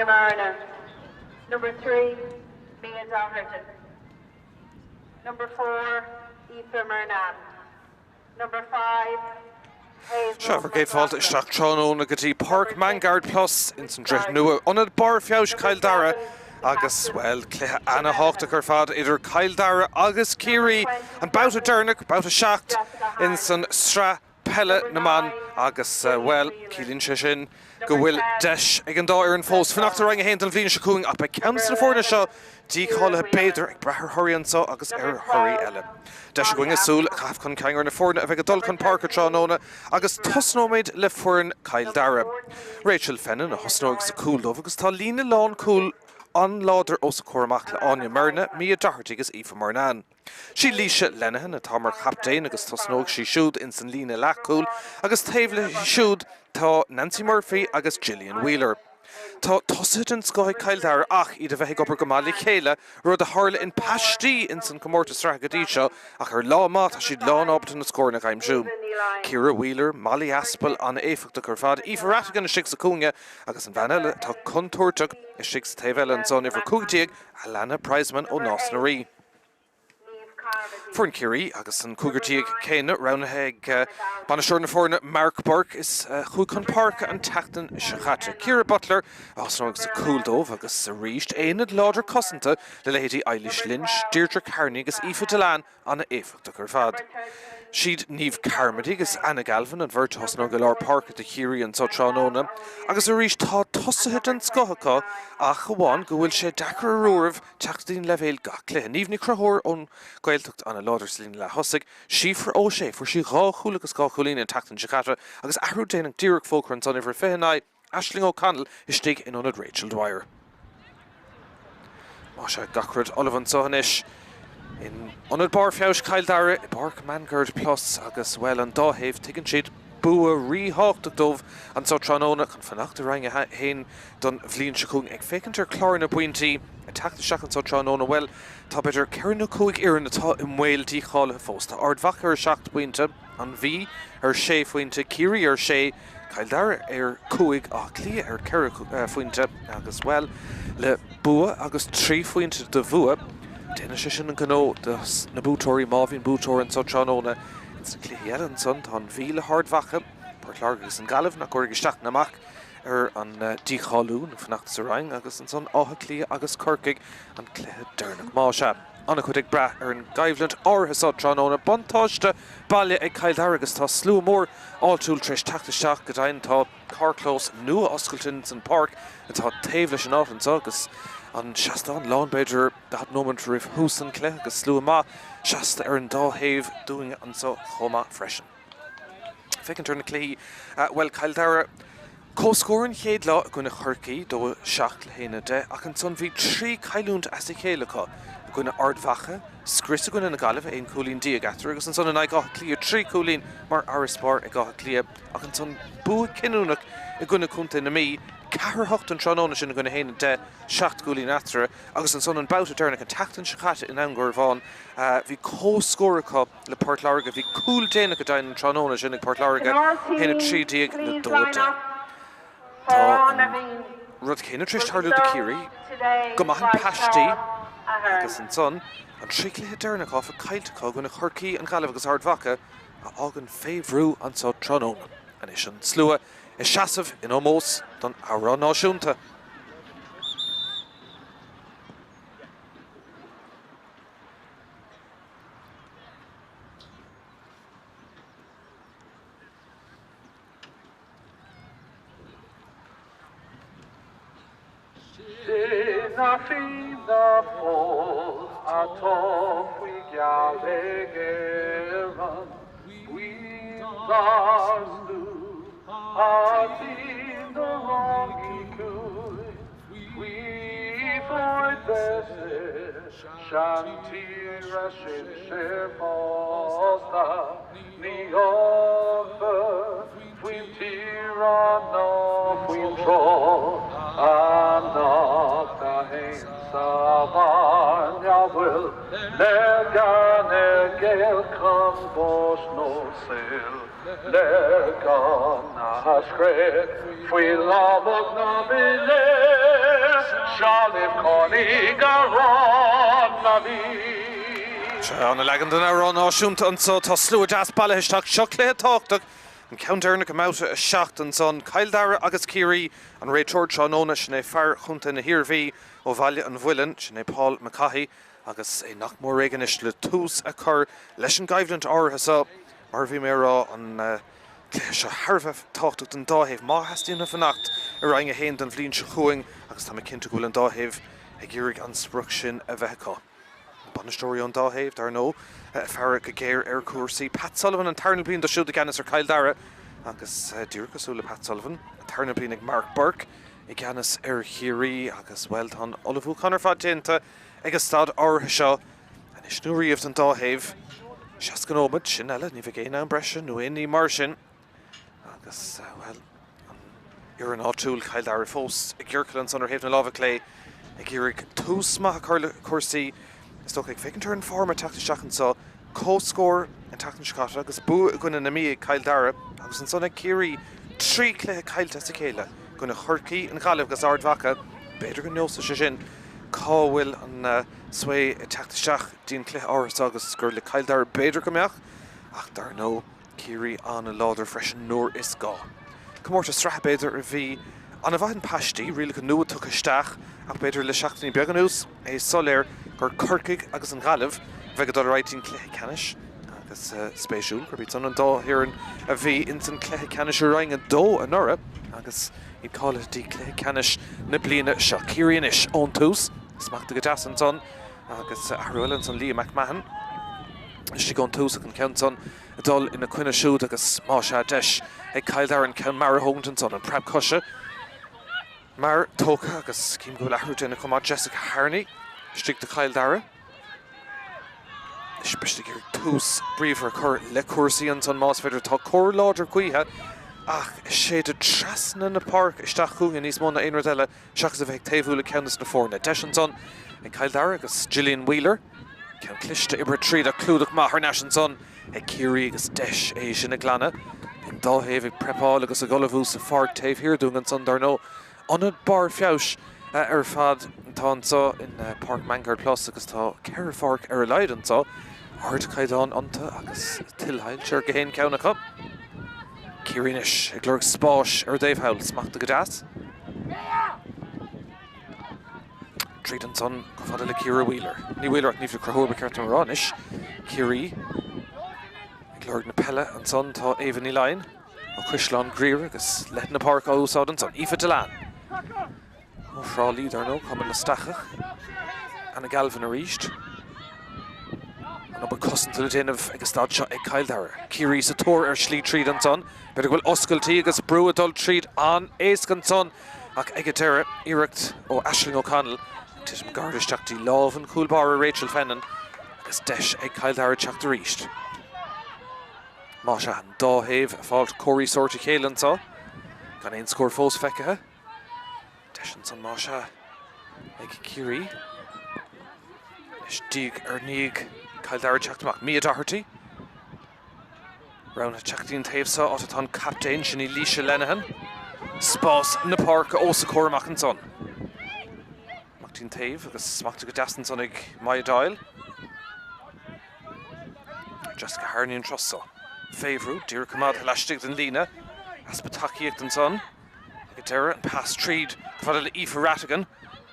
Áine Mernagh. Number 3, Mia Doherty. Number 4, Aoife Murnane. Number 5, Hazel Sea, bhur gcéad fáilte isteach tráthnóna go dtí Páirc Manguard Plus ins an Droichead Nua, ionad barr feabhais Chill Dara agus, bhuel, cluiche ana-thábhachtach ar fad idir Cill Dara agus Ciarraí, an babhta deireanach, babhta 7 ins an sraith peile na mban agus, bhuel, ciallaíonn sé sin go bhfuil deis ag an dá fhoireann fós fanacht i Roinn 1 don bhliain seo chugainn ach beidh ceann de na foirne seo dícháilithe b'fhéidir, ag brath ar thorthaí anseo agus ar thorthaí eile. Deis againne súil a chaitheamh chun cinn ar na foirne a bheidh ag dul chun páirce tráthnóna agus tosnóimid le foireann Chill Dara. Rachel Fennan a thosnóidh sa chúl dóibh agus tá líne lánchúil an-láidir os a comhair amach le Áine Mernagh, Mia Doherty agus Aoife Murnane. Sí Laoise Lenihan atá mar chaptaen agus tosnóidh sí siúd ins an líne leathchúil agus taobh léi siúd tá Nancy Murphy agus Gillian Wheeler. Tá tosaithe den scoth ag Cill Dara ach iad a bheith ag obair go maith le chéile, rud a tharla in paistí ins an comórtas sraithe go dtí seo ach ar lá maith tá siad lán ábalta na scóranna a aimsiú. Ciara Wheeler, Molly Aspell an-éifeachtach ar fad, Aoife Rhatigan istigh sa chúinne agus an bhean eile atá contúirteach istigh sa taobh eile ansan, uimhir 15, Alannah Prizeman ó Nás na Rí. Foireann Chiarraí agus an cúigear céanna roghnaithe ag bainisteoir na foirne Mark Burke is a chuaigh chun páirce an tseachtain seo caite. Ciara Butler a thosnóidh sa chúl dóibh agus arís aonad láidir cosanta le leithéidí Eilish Lynch, Deirdre Kearney agus Aoife Dillane an-éifeachtach ar fad. Siad Niamh Carmody agus Anna Galvin an bheirt a thosnóidh i lár páirce do Chiarraí anseo tráthnóna agus arís tá tosaithe den scoth acu ach amháin go bhfuil sé deacair ar uairibh teacht go dtí an leibhéal gach cluiche. Niamh Ní Chonchúir ón Ghaeltacht an-láidir sa líne leath-thosaigh. Síofra O'Shea, fuair sí dhá chúl agus dhá chúilín an tseachtain seo caite agus athrú déanach díreach fógartha ansan, uimhir 29, Aisling O'Connell istigh in ionad Rachel Dwyer. Más ea, gach rud ullamh anseo anois in Ionad Barr Feabhais Chill Dara i bPáirc Manguard Plus agus, bhuel, an dá thaobh, tuigeann siad bua ríthábhachtach dóibh anseo tráthnóna chun fanacht i Roinn 1 don bhliain seo chugainn. Ag féachaint ar chlár na bpointí ag teacht isteach anseo tráthnóna, bhuel, tá b'fhéidir ceithre nó cúig fhoireann atá i mbaol dícháilithe fós. Tá Ard Mhacha ar sheacht bpointe, an Mhí ar shé phointe, Ciarraí ar shé, Cill Dara ar chúig, Áth Cliath ar cheithre phointe agus, bhuel, le bua agus 3 phointe de bhua, déanann sé sin an gnó do na buaiteoirí má bhíonn buaiteoir anseo tráthnóna. Ins na cluichí eile ansan tá an Mhí le hArd Mhacha, Port Láirge agus an Ghaillimh nach gcuirfidh isteach ná amach ar an dícháiliú nó fanacht sa roinn agus ansan Áth Cliath agus Corcaigh an cluiche deireanach. Más ea, an-chuid ag brath ar an gcoimhlint áirithe seo tráthnóna. Buntáiste baile ag Cill Dara agus tá slua mór áitiúil tar éis teacht isteach. Go deimhin tá carrchlós nua oscailte ins an pháirc atá taobh leis an áit anseo agus an seastán lán b'fhéidir 40 nóiméad roimh thús an chluiche agus slua maith seasta ar an dá thaobh dúinn anseo chomh maith freisin. Féachaint ar na cluichí, bhuel, Cill Dara, comhscór an chéad lá i gcoinne Chorcaí, 2, 7 le 1, 10, ach ansan bhí 3 cailliúint as a chéile acu, i gcoinne Ard Mhacha, scrios i gcoinne na Gaillimhe, 11 cúilín eatarthu, agus ansan in aghaidh Átha Cliath, 3 chúilín mar fharasbarr ag Áth Cliath, ach ansan bua cinniúnach i gcoinne Chontae na Mí, 4, 8 an tráthnóna sin i gcoinne 1, 10, 7 gcúilín eatarthu, agus ansan an babhta deireanach an tseachtain seo caite i nDún Garbhán, bhí comhscór acu le Port Láirge. Bhí cúl déanach go deimhin an tráthnóna sin ag Port Láirge, 1, 13 le 2, 10. Tá an rud céanna tar éis tarlú do Chiarraí, go maith in paistí agus ansan an trí chluiche deireanach áfach caillte acu i gcoinne Chorcaí, an Ghaillimh agus Ard Mhacha a fhágann fé bhrú anso tráthnóna. Anois an slua ag seasamh in ómós don amhrán náisiúnta. Sin a Fianna Fáil atá faoi gheall ag Éireann, buíon dár slua a bhí na rangaí cúil. Faoi bhord seantíre sinsir fosta, ní fhágfar faoin tír ná faoin tráth anocht a théann sa bhairne a bhfuil le gan ar gcéill chun báis nó saoil. Le gan a scréach faoi lámach na bpiléar. Seo libh coinnigh arán na Mí. Sea, ana leagan den amhrán náisiúnta anso. Tá slua deas bailithe isteach. Seo cluiche tábhachtach, an ceann deireanach i mBabhta 7 ansan. Cill Dara agus Ciarraí, an réiteoir tráthnóna, sin é fear chontae na hIarmhí ó Bhaile an Mhuilinn, sin é Paul McCaughey agus é nach mór réidh anois le tús a chur leis an gcoimhlint áirithe seo. Mar a bhí mé a rá, an cluiche seo thar a bheith tábhachtach don dá thaobh má theastaíonn uathu fanacht i Roinn 1 don bhliain seo chugainn agus tá mé cinnte go bhfuil an dá thaobh ag iarraidh an sprioc sin a bheith acu. Na bainisteoirí ón dá thaobh, dar ndóigh, ag faire go géar ar chúrsaí. Pat Sullivan an tarna bliain dó siúd i gceannas ar Chill Dara agus díreach cosúil le Pat Sullivan, an tarna bliain ag Mark Burke i gceannas ar Chiarraí agus, bhuel, tá an ullmhúchán ar fad déanta ag an staid áirithe seo. Anois nó riamh don dá thaobh. 60 nóiméad, sin uile, ní bheidh aon am breise nó aon ní mar sin. Agus, bhuel, an fhoireann áitiúil, Cill Dara fós i gciorcal ansan ar thaobh na láimhe clé, ag iarraidh tús maith a chur le cúrsaí, is dócha, ag féachaint ar an form ag teacht isteach anso, comhscór an tseachtain seo caite agus bua i gcoinne na Mí ag Cill Dara agus ansan ag Ciarraí, 3 chluiche caillte as a chéile i gcoinne Chorcaí, an Ghaillimh agus Ard Mhacha. B'fhéidir go neosfaidh sé sin cá bhfuil an svae ag teacht isteach dtí'n cluiche áirithe seo agus gur le Cill Dara b'fhéidir go mbeadh, ach dar ndóigh Ciarraí an-láidir freisin nuair is gá. Comórtas sraithe b'fhéidir a bhí an-mhaith in paistí, rialacha nua tugtha isteach ach b'fhéidir le seachtainí beaga anuas é soiléir gur Corcaigh agus an Ghaillimh a bheidh ag dul ar aghaidh dtí'n cluiche ceannais agus spéisiúil gurb iad san an dá fhoireann a bhí ins an cluiche ceannais i Roinn 2 anuraidh agus iad cáilithe dtí cluiche ceannais na bliana seo. Ciarraí anois ón tús. Smachtaithe go deas ansan agus athrú eile ansan Leah McMahon istigh ón tús ach an ceann san ag dul ina coinne siúd agus más ea deis ag Cill Dara an ceann mear a thógaint ansan, an preab coise mear tógtha agus cím go bhfuil athrú déanta chomh maith Jessica Harney istigh do Chill Dara. Anois beidh siad ag iarraidh tús bríomhar a chur le cúrsaí ansan más féidir. Tá cóir láidir gaoithe ach ag séideadh trasna na páirce isteach chugainn níos mó ná aon rud eile. Seachas a bheith ag taobhú le ceann de na foirne. Deis ansan ag Cill Dara agus Gillian Wheeler. Ceann cliste oibrithe tríd ach clúdach maith thar n-ais ansan ag Ciarraí agus deis é sin a ghlanadh. An dá thaobh ag prepáil agus ag ullmhú sa pháirc taobh thiar dúinn ansan dar ndóigh. Ionad barr feabhais ar fad atá anso in Páirc Manguard Plus agus tá ceithre pháirc ar a laghad anso. Ardchaighdeán iontu agus tuilshoilse ar gach aon cheann acu. Ciarraí anois ag lorg spáis ar an dtaobh thall. Smachtaithe go deas. Tríd ansan chomh fada le Ciara Wheeler. Ní Wheeler ach Niamh Ní Chonchúir ba cheart dom a rá anois. Ciarraí ag lorg na peile ansan tá Éabha Ní Laighin ó Chaisleán Ghriaire agus leath na páirce á úsáid ansan. Aoife Dillane. Ó Thrá Lí, dar ndóigh, Cumann na Staiceach. Anna Galvin arís. An obair cosanta le déanamh ag an staid seo ag Cill Dara. Ciarraí sa tóir ar shlí tríd ansan. B'fhéidir go bhfuil oscailtí agus brú ag dul tríd an-éasca ansan ach ag an deireadh, iarracht ó Aisling O'Connell ag titim gar isteach dtí lámh an chúl báire Rachel Fennan agus deis ag Cill Dara teacht arís. Más ea, an dá thaobh ag fáilt comharthaí sóirt a chéile anso, gan aon scór fós feicthe. Deis ansan más ea ag Ciarraí. Anois diaidh ar ndiaidh Cill Dara teacht amach. Mia Doherty. Roghnaithe teacht dtí an taobh seo áit atá an captaen, sin í Laoise Lenihan. Spás na páirce os a comhair amach ansan. Amach dtí an taobh agus smachtaithe go deas ansan ag Maya Doyle. Jessica Harney an turas seo. Fé bhrú, díreach coimeádtha laistigh den líne. Easpa tacaíocht ansan. Ag an deireadh, an pas tríd chomh fada le Aoife Rhatigan.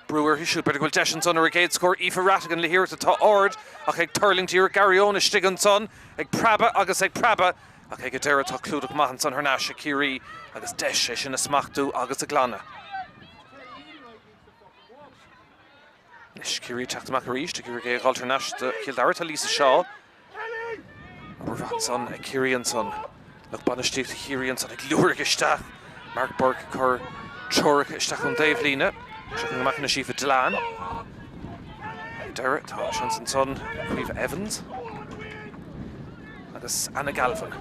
Brú uirthi siúd. B'fhéidir go bhfuil deis ansan ar a gcéad scór. Aoife Rhatigan le hiarracht atá ard ach ag tuirlingt díreach. Gary Owen istigh ansan ag preabadh agus ag preabadh ach ag an deireadh tá clúdach maith ansan thar n-ais ag Ciarraí agus deis é sin a smachtú agus a ghlanadh. Anois Ciarraí ag teacht amach arís ag iarraidh é a dhul thar n-ais do Chill Dara. Tá Lisa Shaw. Obair mhaith ansan ag Ciarraí ansan. Lucht bainistíochta Chiarraí ansan ag liúirigh isteach. Mark Burke ag cur treoracha isteach ón dtaobhlíne. Seo amach anois Aoife Dillane. Ag deireadh tá seans ansan Caoimhe Evans agus Anna Galvin.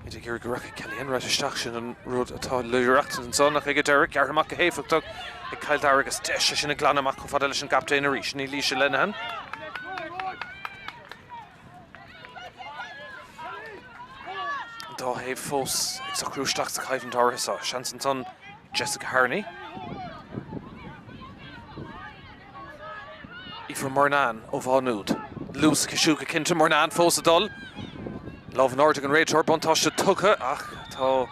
Iad ag iarraidh go rachaidh Kelly Enright isteach, sin an rud atá le reachtaint ansan ach ag an deireadh, gearrtha amach go héifeachtach ag Cill Dara agus deis é sin a ghlanadh amach chomh fada leis an gcaptaen arís, sin í Laoise Lenihan. An dá thaobh. thaobh fós ag socrú isteach sa choimhlint áirithe seo. Seans ansan ag Jessica Harney. Aoife Murnane ó Mhá Nuad. Luas aici siúd go cinnte. Murnane fós ag dul. Lámh in airde ag an réiteoir. Buntáiste tugtha ach tá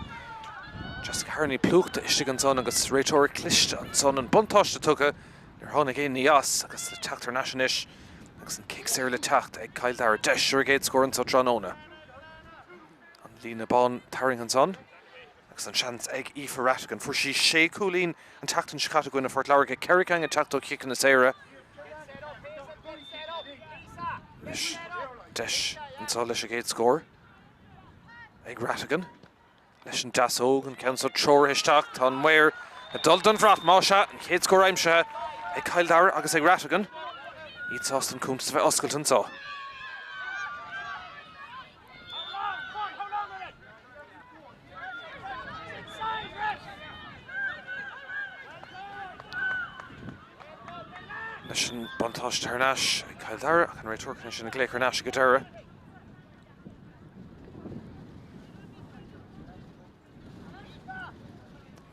Jessica Harney plúchta istigh ansan agus réiteoir cliste ansan. An buntáiste tugtha. Níor tháinig aon ní as agus le teacht thar n-ais anois agus an cic saor le teacht ag Cill Dara. Deis ar a gcéad scór anso tráthnóna. An líne bán tarraingthe ansan agus an seans ag Aoife Rhatigan. Fuair sí sé chúilín an tseachtain seo caite i gcoinne Phort Láirge, 4 ceann ag teacht ó chiceanna saora. Anois deis anso leis an gcéad scór ag Rhatigan. Leis an deasóg, an ceann seo treoraithe isteach, tá an maor ag dul don bhrat, más ea, an chéad scór aimsithe ag Cill Dara agus ag Rhatigan. Iad sásta an cuntas a bheith oscailte anseo. Leis an buntáiste thar n-ais ag Cill Dara ach an réiteoir chun é sin a ghlaoch thar n-ais ag an deireadh.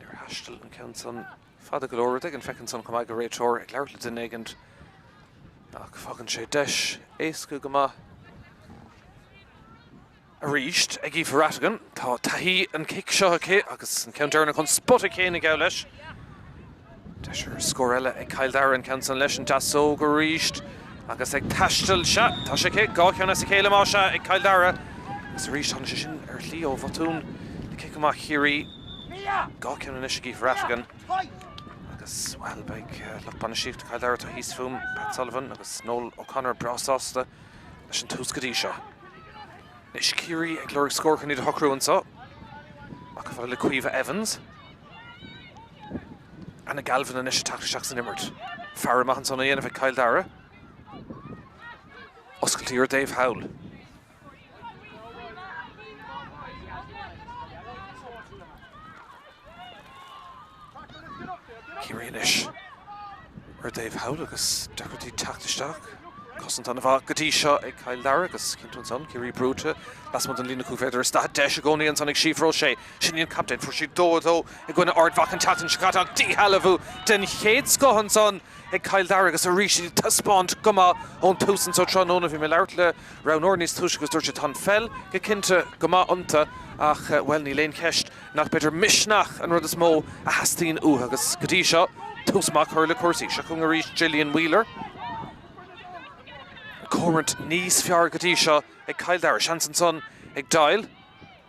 Níor thaistil an ceann san fada go leor. Rud éigin feicthe ansan chomh maith ag an réiteoir ag labhairt le duine éigint ach fágann sé deis éasca go maith arís ag Aoife Rhatigan. Tá taithí an cic seo aici agus an ceann deireanach an spota céanna ag gabháil leis. Deis ar scór eile ag Cill Dara an ceann san leis an deasóg arís agus ag taisteal. Sea, tá sé aici, 2 cheann as a chéile más ea ag Cill Dara. Agus arís tháinig sé sin ar shlí ó bhotún le cic amach Chiarraí. 2 ceann anois ag Aoife Rhatigan. Agus, bhuel, beidh lucht bainistíochta Chill Dara atá thíos fúm, Pat Sullivan agus Noel O'Connor breá sásta leis an tús go dtí seo. Anois Ciarraí ag lorg scór chun iad a shocrú anseo. Ach chomh fada le Caoimhe Evans. Anna Galvin anois ag teacht isteach san imirt. Faire amach ansan á dhéanamh ag Cill Dara. Oscailtí ar an dtaobh thall. Ciarraí anois ar an dtaobh thall agus deacrachtaí teacht isteach. Cosaint an-mhaith go dtí seo ag Cill Dara agus cinnte ansan, Ciarraí brúite lasmuigh den líne 5 mhéadar is 40. Deis i gcónaí ansan ag Síofra O'Shea. Sin í an captaen. Fuair sí 2-2 i gcoinne Ard Mhacha an tseachtain seo caite ach díshealbhú den chéad scoth ansan ag Cill Dara agus arís iad ag taispeáint go maith ón tús anso tráthnóna. Bhí mé ag labhairt le roghnóir níos túisce agus dúirt sé tá an pheil go cinnte go maith iontu ach, bhuel, níl aon cheist nach b'fhéidir misneach an rud is mó a theastaíonn uathu agus go dtí seo, tús maith curtha le cúrsaí. Seo chugainn arís Gillian Wheeler. Comhroinnt níos fearr go dtí seo ag Cill Dara. Seans ansan ag Doyle.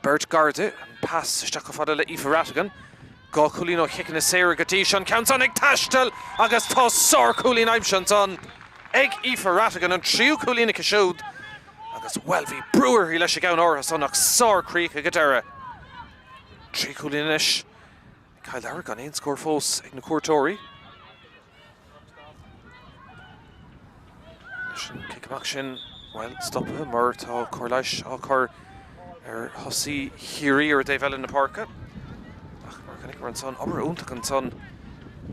Beirt gar di. An pas isteach chomh fada le Aoife Rhatigan. 2 chúilín ó chiceanna saora go dtí seo. An ceann san ag taisteal agus tá sárchúilín aimsithe ansan ag Aoife Rhatigan. An tríú cúilín aici siúd agus, bhuel, bhí brú uirthi leis an gceann áirithe san ach sárchríoch ag an deireadh. 3 chúilín anois ag Cill Dara gan aon scór fós ag na cuairteoirí. Anois an cic amach sin, bhuel, stoptha mar tá cóir leighis á cur ar thosaí Chiarraí ar an dtaobh eile na páirce. Ach mar a chonaiceamar ansan, obair iontach ansan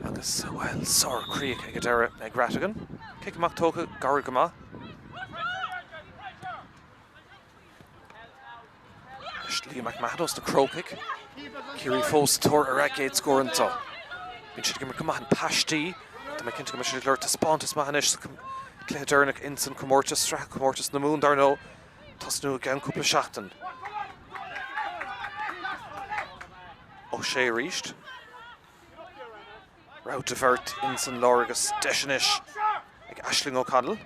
agus, bhuel, sár-chríoch ag an deireadh ag Rhatigan. Cic amach tógtha, gairid go maith. Anois Leah McMahon ós na Crócaigh. Ciarraí fós sa tóir ar a gcéad scór anseo. Bíonn siad ag imirt go maith an paistí. Tá mé cinnte go mbeidh siad ag lorg taispeántas maith anois sa cluiche deireanach ins an comórtas, sraith chomórtas na Mumhan dar ndóigh, tosnú i gceann cúpla seachtain. O'Shea arís. Rogha de bheirt ins an lár agus deis anois ag Aisling O'Connell.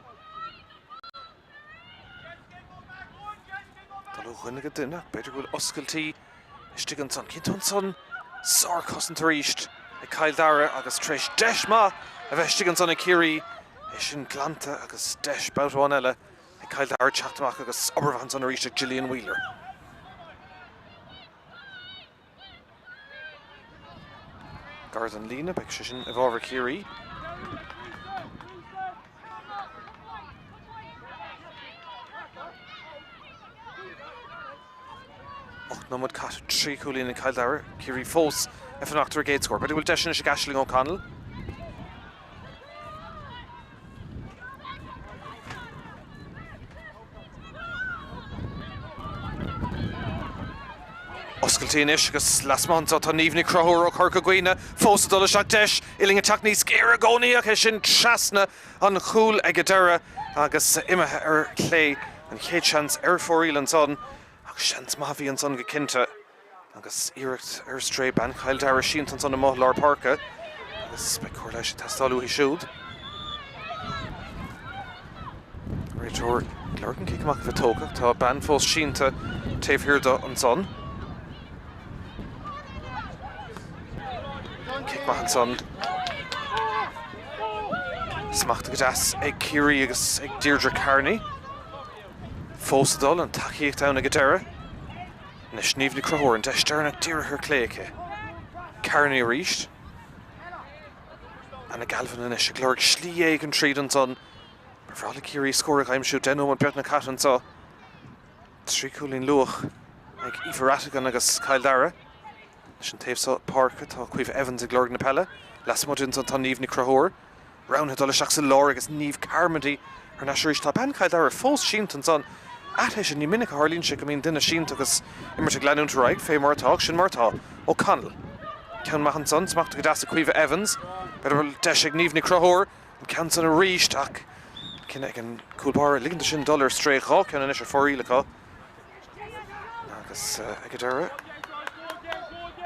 Dul ó dhuine go duine ach b'fhéidir go bhfuil oscailtí istigh ansan. Cinnte ansan sárchosaint arís ag Cill Dara agus tar éis deis maith a bheith istigh ansan ag Ciarraí, é sin glanta agus deis babhta amháin eile ag Cill Dara teacht amach agus obair mhaith ansan arís ag Gillian Wheeler. Gar don líne, beidh sé sin i bhfabhar Chiarraí. 8 nóiméad caite, 3 chúilín ag Cill Dara, Ciarraí fós ag fanacht ar a gcéad scór. B'fhéidir go bhfuil deis anois ag Aisling O'Connell. Oscailtí anois agus lasmuigh anseo tá Niamh Ní Chonchúir ó Chorca Dhuibhne fós ag dul isteach deis uillinn ag teacht níos géire i gcónaí ach é sin trasna an chúil ag an deireadh agus imithe ar chlé. An chéad seans ar fóraoil ansan ach seans maith a bhí ansan go cinnte. Agus iarracht ar strae, bean Chill Dara sínte ansan amuigh i lár páirce agus beidh cóir leighis ag teastáil uaithi siúd. Réiteoir ag lorg an cic amach a bheith tógtha. Tá bean fós sínte taobh thiar de ansan. Cic maith ansan. Smachtaithe go deas ag Ciarraí agus ag Deirdre Kearney. Fós ag dul, an tacaíocht ann ag an deireadh. Anois Niamh Ní Chonchúir, an deis deireanach díreach ar clé aici. Kearney arís. Anna Galvin anois ag lorg slí éigin tríd ansan. Ba bhreá le Ciarraí scór a aimsiú. 10 nóiméad beagnach caite anseo. 3 chúilín luath ag Aoife Rhatigan agus Cill Dara. Anois an taobh seo páirce tá Caoimhe Evans ag lorg na peile. Lasmuigh di ansan tá Niamh Ní Chonchúir. Roghnaithe dul isteach sa lár agus Niamh Carmody thar n-ais arís. Tá bean Chill Dara fós sínte ansan. Athéis ní minic a tharlaíonn sé go mbíonn duine sínte agus imirt ag leanúint ar aghaidh fé mar atá ach sin mar atá. O'Connell. Ceann maith ansan, smachtaithe go deas ag Caoimhe Evans. B'fhéidir go bhfuil deis ag Niamh Ní Chonchúir an ceann san arís ach cinneadh ag an gcúl báire ligean dó sin dul ar strae. 2 ceann anois ar fóraoil acu agus ag an deireadh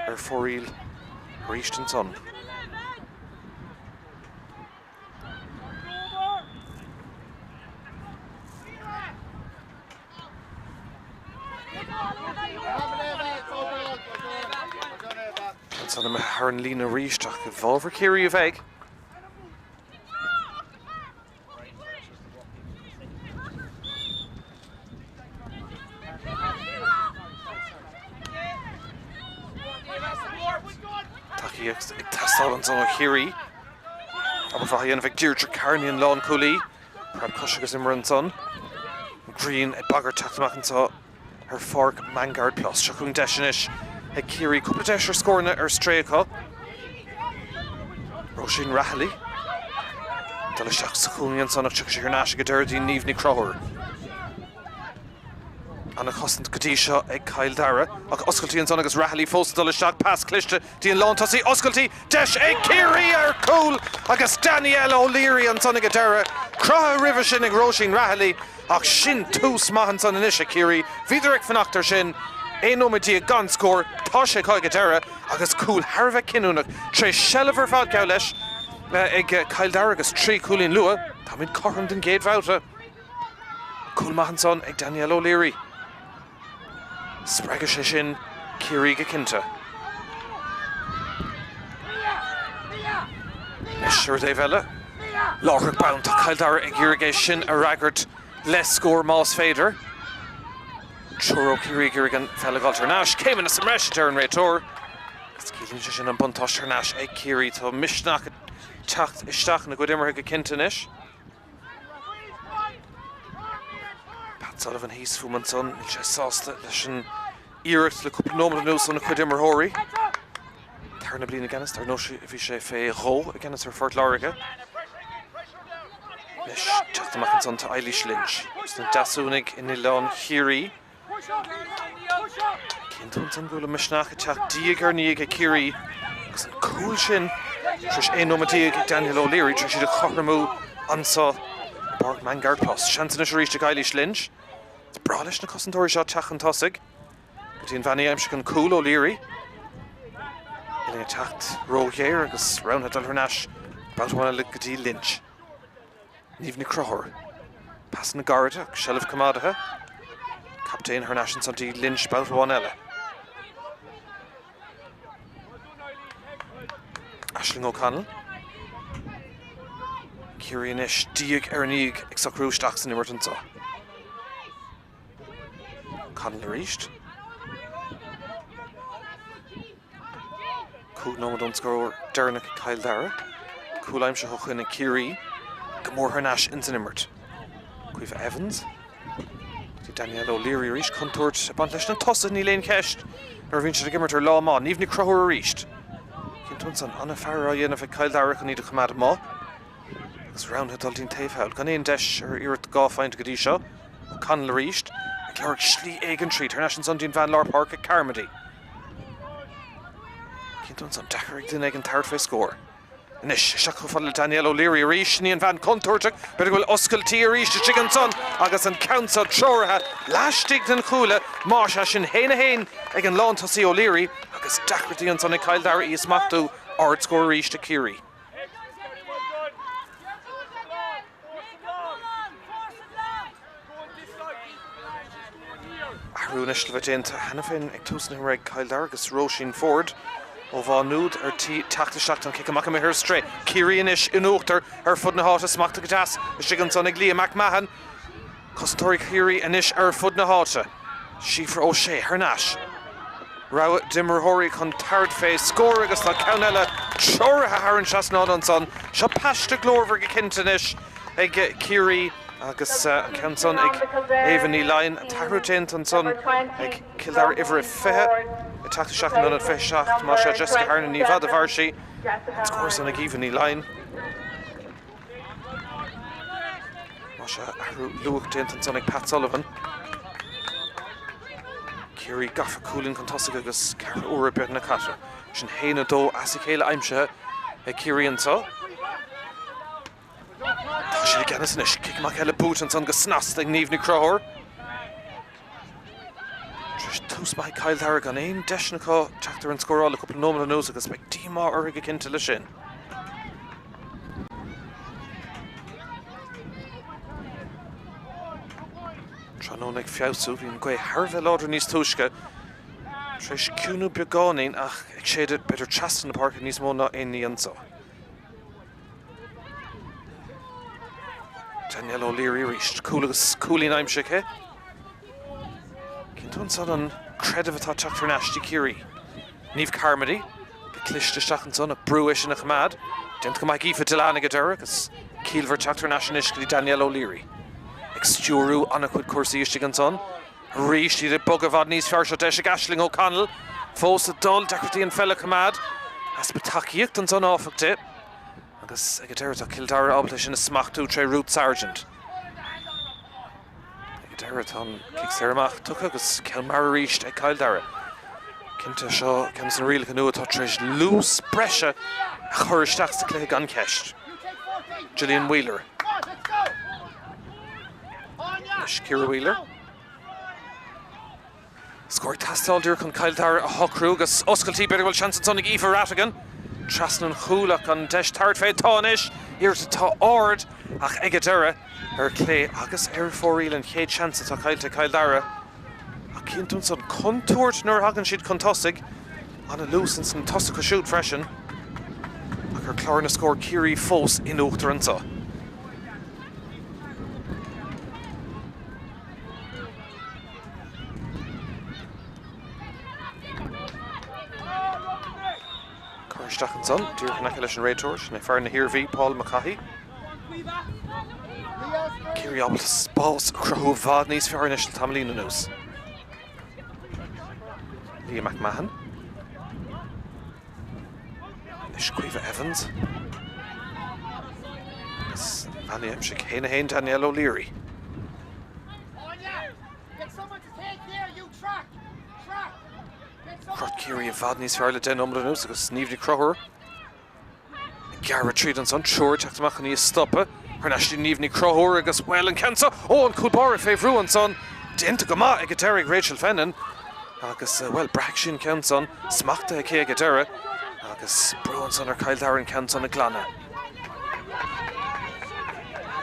ar fóraoil arís ansan. Ansan imithe thar an líne arís ach i bhfabhar Chiarraí a bheidh. Tacaíocht ag teastáil ansan ó Chiarraí. Obair mhaith á dhéanamh ag Deirdre Kearney an lánchúlaí. Preab coise agus imeartha ansan. An ghrian ag bagairt teacht amach anseo. ar Pháirc Manguard Plus. Seo chugainn deis anois ag Ciarraí. Cúpla deis ar scóranna ar strae acu. Róisín Rahilly. Dul isteach sa chúinne ansan ach tiocfaidh sí thar n-ais ag an deireadh dtí Niamh Ní Chonchúir. An-chosaint go dtí seo ag Cill Dara ach oscailtí ansan agus Rahilly fós ag dul isteach. Pas cliste dtí an lántosaí. Oscailtí! Deis ag Ciarraí ar chúl agus Danielle O'Leary ansan ag an deireadh. Cruthaithe roimhe sin ag Róisín Rahilly. Ach sin tús maith ansan anois ag Ciarraí. Bhíodar ag fanacht air sin. 11 nóiméad gan scór. Tá sé acu ag an deireadh agus cúl thar a bheith cinniúnach tar éis seilbh ar fad, gabh leis, ag Cill Dara agus 3 chúilín luath. Táimid cothrom don gcéad bhabhta. Cúl maith ansan ag Danielle O'Leary. Spreagfaidh sé sin Ciarraí go cinnte. Anois ar an dtaobh eile, láithreach bonn, tá Cill Dara ag iarraidh é sin a fhreagairt le scór más féidir. Triúr ó Chiarraí ag iarraidh an pheil a dh'fháilt thar n-ais. Céimeanna sa mbreis, a deir an réiteoir. Agus ciallaíonn sé sin an buntáiste thar n-ais ag Ciarraí. Tá misneach ag teacht isteach ina gcuid imeartha go cinnte anois. Pat Sullivan thíos fúm ansan, níl sé sásta leis an iarracht le cúpla nóiméad anuas óna chuid imreoirí. Tarna bliain i gceannas, dar ndóigh bhí sé fé dhó i gceannas ar Phort Láirge. Anois teacht amach ansan tá Eilís Lynch. Sna Deasúnaigh in Oileán Chiarraí. Cén tú ansan go bhfuil an misneach ag teacht diaidh ar ndiaidh ag Ciarraí agus an cúl sin tar éis 11 nóiméad ag Daniel O'Leary tar éis iad a chothromú anso i bPáirc Manguard Plus. Seans anois arís ag Eilís Lynch. Is breá leis na cosantóirí seo teacht chun tosaigh go dtí an bhean a d'aimsigh an cúl, O'Leary. Uillinn ag teacht róghéar agus roghnaithe dul thar n-ais babhta amháin eile go dtí Lynch. Niamh Ní Chonchúir. Pasanna gairide ach seilbh coimeádaithe. Captaen thar n-ais ansan dtí Lynch babhta amháin eile. Aisling O'Connell. Ciarraí anois diaidh ar ndiaidh ag socrú isteach san imirt anseo. O'Connell arís. 5 nóiméad ón scór deireanach ag Cill Dara. Cúl aimsithe ó shin ag Ciarraí. Go mór thar n-ais ins an imirt. Caoimhe Evans. Dtí Danielle O'Leary arís. Contúirt ag baint leis na tosaithe, níl aon cheist nuair a bhíonn siad ag imirt ar lá maith. Niamh Ní Chonchúir arís. Cén tú ansan? An-fhaire á dhéanamh ag Cill Dara chun iad a choimeád amuigh. Agus roghnaithe dul dtí'n taobh thall. Gan aon deis ar iarracht 2 phointe go dtí seo. O'Connell arís. Ag lorg slí éigin tríd. Thar n-ais ansan dtí'n bhean lár páirce, Carmody. Cinnte ansan, deacair ag duine éigin tabhairt fé scór. Anois, isteach chomh fada le Danielle O'Leary arís, sin í an bhean contúirteach, b'fhéidir go bhfuil oscailtí arís istigh ansan agus an ceann seo treoraithe laistigh den chuaille, más ea, sin 1-1 ag an lántosaí O'Leary agus deacrachtaí ansan ag Cill Dara í a smachtú, ardscór arís ag Ciarraí. Athrú anois le bheith déanta cheana féin ag tús na himeartha ag Cill Dara agus Róisín Forde ó Mhá Nuad ar tí teacht isteach don chic amach imithe ar strae. Ciarraí anois in uachtar ar fud na háite, smachtaithe go deas istigh ansan ag Leah McMahon. Cosantóirí Chiarraí anois ar fud na háite. Síofra O'Shea thar n-ais. Rogha d'imreoirí chun tabhairt fé scór agus tá ceann eile treoraithe thar an trasnán ansan. Seo paiste glórmhar go cinnte anois ag Ciarraí agus an ceann san ag Éabha Ní Laighin. An t-athrú déanta ansan ag Cill Dara uimhir a 20 ag teacht isteach in ionad 27 más ea Jessica Harnan ní bhfada mhair sí. An scór san ag Aoibhe Ní Laighin. Más ea, athrú luath déanta ansan ag Pat Sullivan. Ciarraí gafa cúilín chun tosaigh agus ceathrú uaire beagnach caite. Sin 1-2 as a chéile aimsithe ag Ciarraí anseo. Tá siad i gceannas anois. Cic amach eile buaite ansan go snasta ag Niamh Ní Chonchúir. Tar éis tús maith ag Cill Dara gan aon deiseanna acu teacht ar an scóráil le cúpla nóiméad anuas agus beidh díomá orthu go cinnte leis sin. Tráthnóna ag feabhsú, bhí an ghaoth thar a bheith láidir níos túisce. Tar éis ciúnú beagáinín ach ag séideadh b'fhéidir trasna na páirce níos mó ná aon ní anseo. Danielle O'Leary arís. Cúl agus cúilín aimsithe aici. Cinnte ansan an creideamh atá ag teacht thar n-ais do Chiarraí. Niamh Carmody go cliste isteach ansan ach brú é sin a choimeád. Déanta go maith ag Aoife Dillane ag an deireadh agus ciallmhar teacht thar n-ais anois go dtí Danielle O'Leary. Ag stiúrú an-chuid cúrsaí istigh ansan. Arís iad ag bogadh i bhfad níos fearr. Seo deis ag Aisling O'Connell. Fós ag dul, deacrachtaí an pheil a choimeád. Easpa tacaíocht ansan áfach di. Agus ag an deireadh tá Cill Dara ábalta é sin a smachtú tré Ruth Sargent. Ag an deireadh tá an cic saor amach tugtha agus ceann mear arís ag Cill Dara. Cinnte seo ceann de na rialacha nua atá tar éis luas breise a chur isteach sa chluiche gan cheist. Gillian Wheeler. Anois Ciara Wheeler. Scór ag teastáil díreach chun Cill Dara a shocrú agus oscailtí, b'fhéidir go bhfuil seans ansan ag Aoife Ratigan. Trasna an chúil ach an deis tabhairt fé atá anois. Iarracht atá ard ach ag an deireadh ar clé agus ar fóraoil an chéad seans atá caillte ag Cill Dara. Ach cinnte ansan contúirt nuair a thagann siad chun tosaigh. Ana-luas ins na tosaithe siúd freisin. Ach ar chlár na scór Ciarraí fós in uachtar anseo. Cur isteach ansan, díreach in aice leis an réiteoir, sin é fear na hIarmhí, Paul McCaughey. Ciarraí ábalta spás a chruthú i bhfad níos fearr anois le tamaillín anuas. Leah McMahon. Anois Caoimhe Evans. Agus an aimsigh 1-1 Danielle O'Leary. Crot Ciarraí i bhfad níos fearr le 10 nóiméad anuas agus Niamh Ní Chonchúir ag gearradh tríd ansan, triúr ag teacht amach chun í a stopadh. Thar n-ais go dtí Niamh Ní Chonchúir agus, bhuel, an ceann seo, ó, an cúl báire fé bhrú ansan, déanta go maith ag an deireadh ag Rachel Fenton agus, bhuel, braithfidh sí an ceann san, smachtaithe aici ag an deireadh agus brú ansan ar Chill Dara an ceann san a ghlanadh.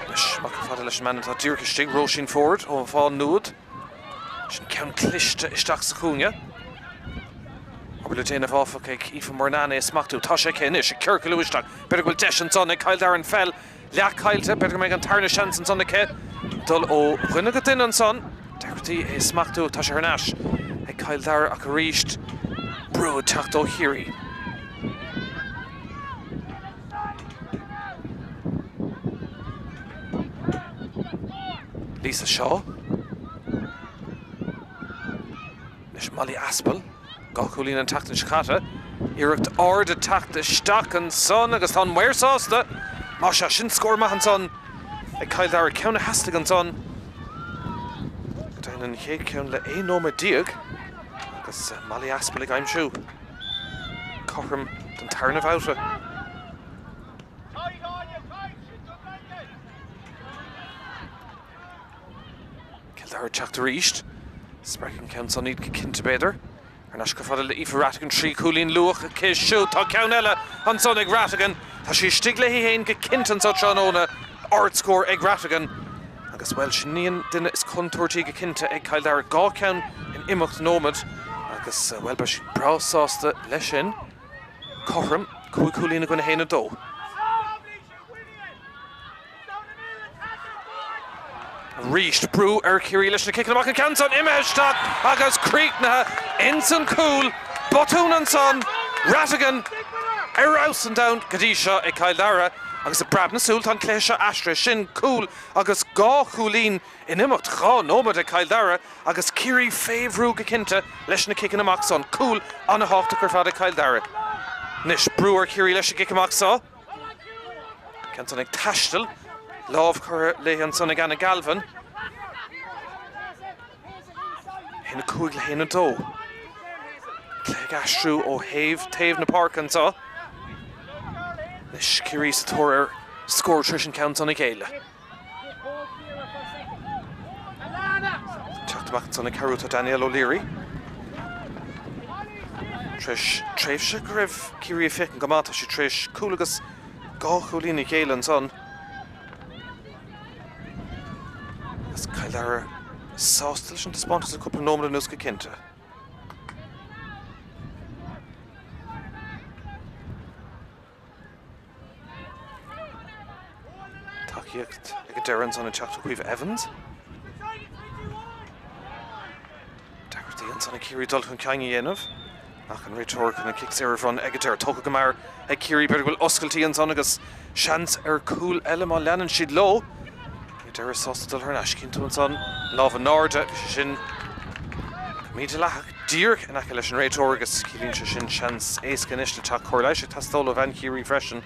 Anois, amach chomh fada leis an mbean atá díreach istigh, Róisín Forde ó Mhá Nuad. Sin ceann cliste isteach sa chúinne. Obair le déanamh áfach ag Aoife Murnane é a smachtú. Tá sé aici anois, ag ciorclú isteach. B'fhéidir go bhfuil deis ansan ag Cill Dara an pheil leath caillte. B'fhéidir go mbeidh an tarna seans ansan aici dul ó dhuine go duine ansan. Deacrachtaí é a smachtú. Tá sé thar n-ais ag Cill Dara ach arís brú ag teacht ó Chiarraí. Lisa Shaw. Anois Molly Aspel. 2 chúilín an tseachtain seo caite. Iarracht ard ag teacht isteach ansan agus tá an maor sásta. Más ea, sin scór maith ansan ag Cill Dara. Ceann a theastaigh ansan. Go deimhin an chéad cheann le 11 nóiméad agus Molly Aspel ag aimsiú. cothrom don tarna bhabhta. Cill Dara ag teacht arís. Spreagfaidh an ceann san iad go cinnte b'fhéidir. Thar n-ais chomh fada le Aoife Rhatigan, 3 chúilín luach aici siúd. Tá ceann eile ansan ag Rhatigan. Tá sí istigh léi féin go cinnte anso tráthnóna. Ardscór ag Rhatigan. Agus, bhuel, sin í an duine is contúirtí go cinnte ag Cill Dara. 2 cheann in imeacht nóiméad agus, bhuel, beidh siad breá sásta leis sin. Cothrom, 5 chúilín i gcoinne 1, 2. Arís, brú ar Chiarraí leis na ciceanna amach, an ceann san imithe isteach agus críochnaithe ins an cúl. Botún ansan, Rhatigan ar fheabhas an domhan go dtí seo ag Cill Dara agus i bpreab na súl tá an cluiche seo aistrithe. Sin cúl agus 2 chúilín in imeacht 2 nóiméad ag Cill Dara agus Ciarraí fé bhrú go cinnte leis na ciceanna amach san. Cúl ana-thábhachtach ar fad ag Cill Dara. Anois brú ar Chiarraí leis an gcic amach seo. Ceann san ag taisteal. Lámh curtha léi ansan ag Anna Galvin. 1, 5 le 1, 2. Cluiche ag aistriú ó thaobh taobh na páirce anseo. Anois Ciarraí sa tóir ar scór tar éis an ceann san a ghéilleadh. Teacht amach ansan ag cabhrú tá Danielle O'Leary. Tar éis tréimhse go raibh Ciarraí ag féachaint go maith, tá siad tar éis cúl agus 2 chúilín a ghéilleadh ansan. Agus Cill Dara sásta leis an taispeántas le cúpla nóiméad anuas go cinnte. Tacaíocht ag an deireadh ansan ag teacht ó Caoimhe Evans. Deacrachtaí ansan ag Ciarraí dul chun cinn a dhéanamh ach an réiteoir chun an cic saor a bhronnadh ag an deireadh. Tógtha go mear ag Ciarraí, b'fhéidir go bhfuil oscailtí ansan agus seans ar chúl eile má leanann siad leo. Ag an deireadh sásta dul thar n-ais. Cinntiú ansan lámh in airde, bhí sé sin mídhleathach. Díreach in aice leis an réiteoir agus ciallaíonn sé sin seans éasca anois le teacht cóir leighis ag teastáil ó bhean Chiarraí freisin.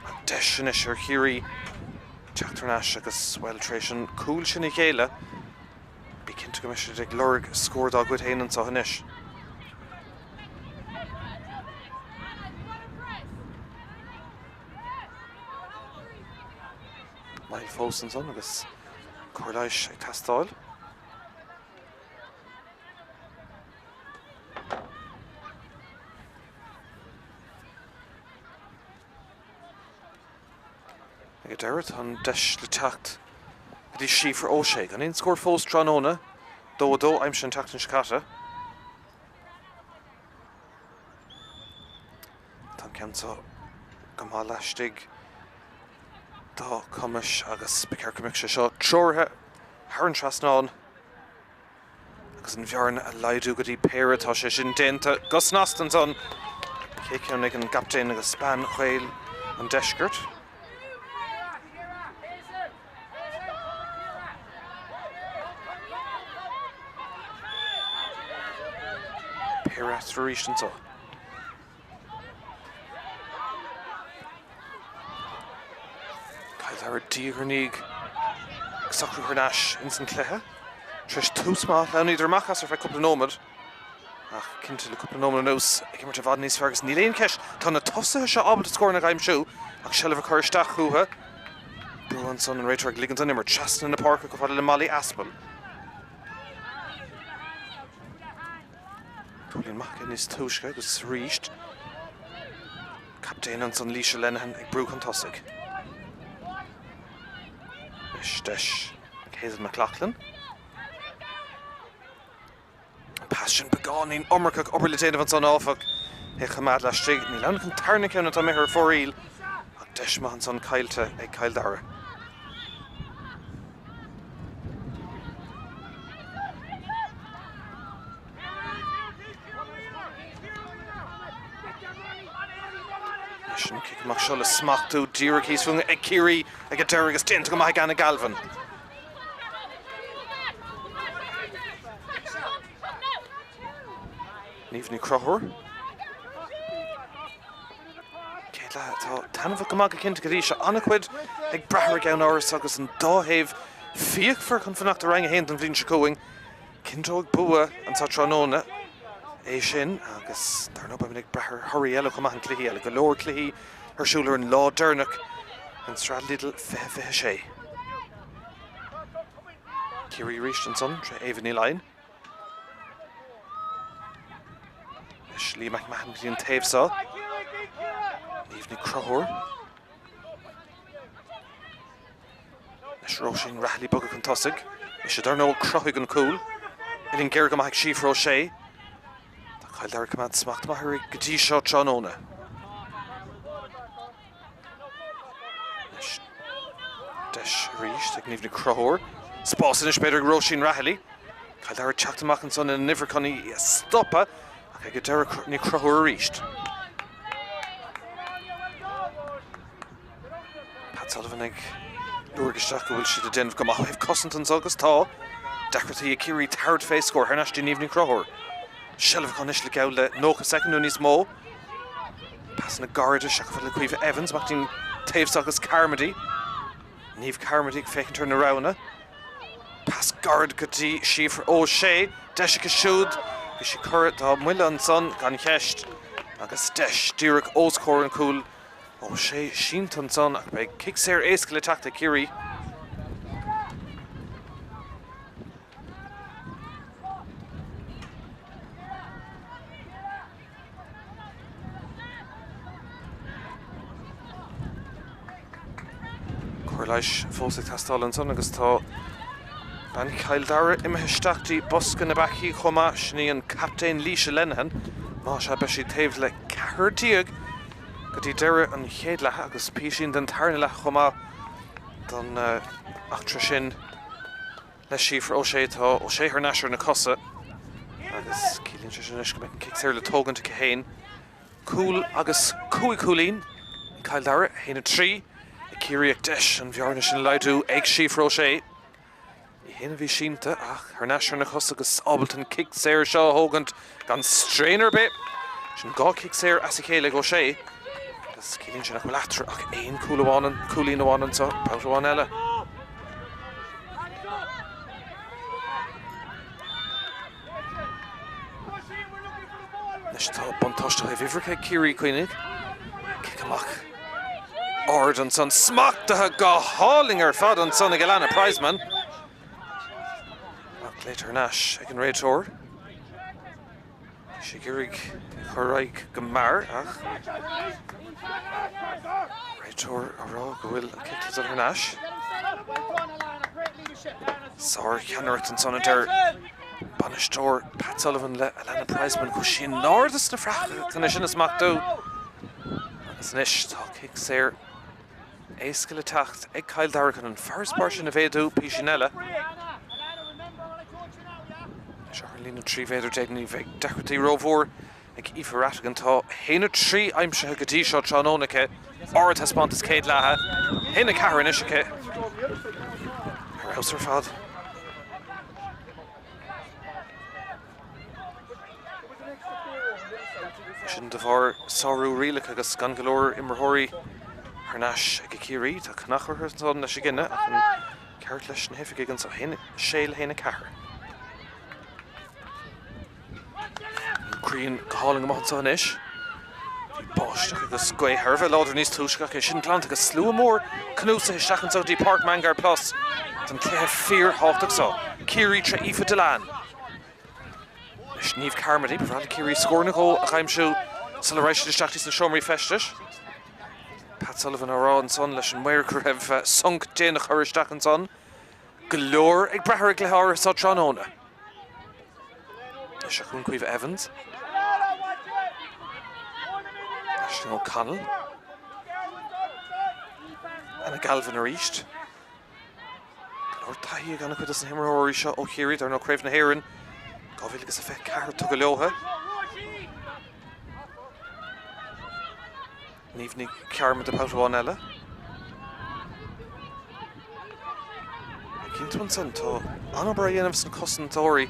Ach deis anois ar Chiarraí teacht thar n-ais agus, bhuel, tar éis an cúl sin a ghéilleadh, bí cinnte go mbeidh siad ag lorg scór dá gcuid féin anseo anois. Moill fós ansan agus cóir leighis ag teastáil. Ag an deireadh, tá an deis le teacht go dtí Síofra O'Shea. Gan aon scór fós tráthnóna, 2-2 aimsithe an tseachtain seo caite. Tá an ceann seo go maith laistigh dá cumais agus ba cheart go mbeadh sé seo treoraithe thar an trasnán agus an bhearna a laghdú go dtí péire. Tá sé sin déanta go snasta ansan. Chéad cheann ag an gcaptaen agus bean Ghaeil an Deiscirt. Péire eatarthu arís anseo. Cill Dara diaidh ar ndiaidh ag socrú thar n-ais ins an cluiche. Tar éis tús maith, shleamhnaíodar amach as ar feadh cúpla nóiméad ach cinnte le cúpla nóiméad anuas ag imirt i bhfad níos fearr agus níl aon cheist, tá na tosaithe seo ábalta scóranna a aimsiú ach seilbh a chur isteach chucu. Brú ansan an réiteoir ag ligint don imirt trasna na páirce chomh fada le Molly Aspel. Cúilín maith aici níos túisce agus arís captaen ansan Laoise Lenihan ag brú chun tosaigh. Anois deis ag Hazel McLaughlin. An pas sin beagáinín iomarcach, obair le déanamh ansan áfach. É a choimeád laistigh. Níl ann ach an tarna ceann atá imithe ar fóraoil ach deis maith ansan caillte ag Cill Dara. Anois an cic amach seo le smachtú díreach thíos fúinn ag Ciarraí ag an deireadh agus déanta go maith ag Anna Galvin. Niamh Ní Chonchúir. Céad leath atá taitneamhach go maith go cinnte go dtí seo. An-chuid ag brath ar an gceann áirithe agus an dá thaobh fíochmhar chun fanacht i Roinn 1 don bhliain seo chugainn. Cinnteoidh bua anseo tráthnóna. É sin agus dar ndóigh beimid ag brath ar thorthaí eile chomh maith, an cluichí eile. Go leor cluichí ar siúl ar an lá deireanach den Sraith Lidl 2026. Ciarraí arís ansan tré Éabha Ní Laighin. Anois Leah McMahon go dtí an taobh seo. Niamh Ní Chonchúir. Anois Róisín Rahilly ag bogadh chun tosaigh. Ise dar ndóigh a chruthaigh an cúl. Uillinn géar go maith ag Síofra O'Shea. Tá Cill Dara ag coimeád smacht maith uirthi go dtí seo tráthnóna. Anois deis arís ag Niamh Ní Chonchúir. Spás anois b'fhéidir ag Róisín Rahilly. Cill Dara ag teacht amach ansan ina n-uimhir chun í a stopadh ach ag an deireadh Ní Chonchúir arís. Pat Sullivan ag lorg isteach go bhfuil siad ag déanamh go maith ó thaobh cosanta anseo agus tá deacrachtaí ag Ciarraí tabhairt fé scór thar n-ais dtí Niamh Ní Chonchúir. Seilbh acu anois le geall le 90 soicind nó níos mó. Pasanna gairide isteach chomh fada le Caoimhe Evans amach dtí'n taobh seo agus Carmody. Niamh Carmody ag féachaint ar na roghanna. Pas gairid go dtí Síofra O'Shea. Deis aici siúd. Bhí sí corradh dá mbuille ansan gan cheist. Agus deis díreach os comhair an chúil O'Shea sínte ansan ach beidh cic saor éasca le teacht ag Ciarraí. Cóir leighis fós ag teastáil ansan agus tá bean Chill Dara imithe isteach dtí bosca na bpeacaí chomh maith. Sin í an captaen Laoise Lenihan. Más ea beidh sí taobh le 14 go dtí deireadh an chéad leatha agus písín den tarna leath chomh maith don eachtra sin le Síofra O'Shea. Tá O'Shea thar n-ais ar na cosa agus ciallaíonn sé sin anois go mbeidh an cic saor le tógaint aici féin. Cúl agus cúig chúilín ag Cill Dara, 1, 3 ag Ciarraí ach deis an bhearna sin a laghdú ag Síofra O'Shea. Í féin a bhí sínte ach thar n-ais ar na cosa agus ábalta an cic saor seo a thógaint gan straon ar bith. Sin 2 chic saor as a chéile ag O'Shea agus ciallaíonn sé nach bhfuil eatarthu ach aon chúl amháin, cúilín amháin anseo, babhta amháin eile. Anois tá buntáiste ó thaobh uimhreacha ag Ciarraí, cuimhnigh. Cic amach ard ansan, smachtaithe go hálainn ar fad ansan ag Alannah Prizeman. Ach glaoite thar n-ais ag an réiteoir. Bhí sé ag iarraidh é a chur ar aghaidh go mear ach réiteoir á rá go bhfuil an cic le dul thar n-ais. Sár-cheannaireacht ansan a deir bainisteoir Pat Sullivan le Alannah Prizeman. Chuaigh sí in airde sna fraiceanna sin a smachtú agus anois tá cic saor éasca le teacht ag Cill Dara chun an farasbarr sin a mhéadú písín eile. Seo ar an líne 13 mhéadar ní bheidh deacrachtaí rómhór ag Aoife Rhatigan. Tá 1-3 aimsithe go dtí seo tráthnóna aici. Ardthaispeántas céad leatha. 1-4 anois aici. Ar fheabhas ar fad. Sin de bharr sárú rialacha agus gan go leor imreoirí thar n-ais ag Ciarraí. Tá cnach orthu ansan leis an gcinneadh ach an ceart leis na hoifigigh anseo. 1-6 le 1-4. An ghrian go hálainn amach anseo anois. Bhí báisteach agus gaoth thar a bheith láidir níos túisce ach é sin glanta agus slua mór cnuasaithe isteach anseo go dtí Páirc Manguard Plus don chluiche fíorthábhachtach seo. Ciarraí tré Aoife Dillane. Anois Niamh Carmody, ba bhreá le Ciarraí scór nó dhó a aimsiú sula raghaidh siad isteach sna seomraí feistis. Pat Sullivan á rá ansan leis an maor go raibh sonc déanach curtha isteach ansan. Go leor ag brath ar an gcluiche áirithe seo tráthnóna. Seo chugainn Caoimhe Evans. Aisling O'Connell. Anna Galvin arís. Go leor taithí ag an-chuid dos na himreoirí seo ó Chiarraí, dar ndóigh Craobh na hÉireann 2024 tugtha leo. Niamh Ní Chearmada babhta amháin eile. Cinnte ansan, tá an-obair á dhéanamh sna cosantóirí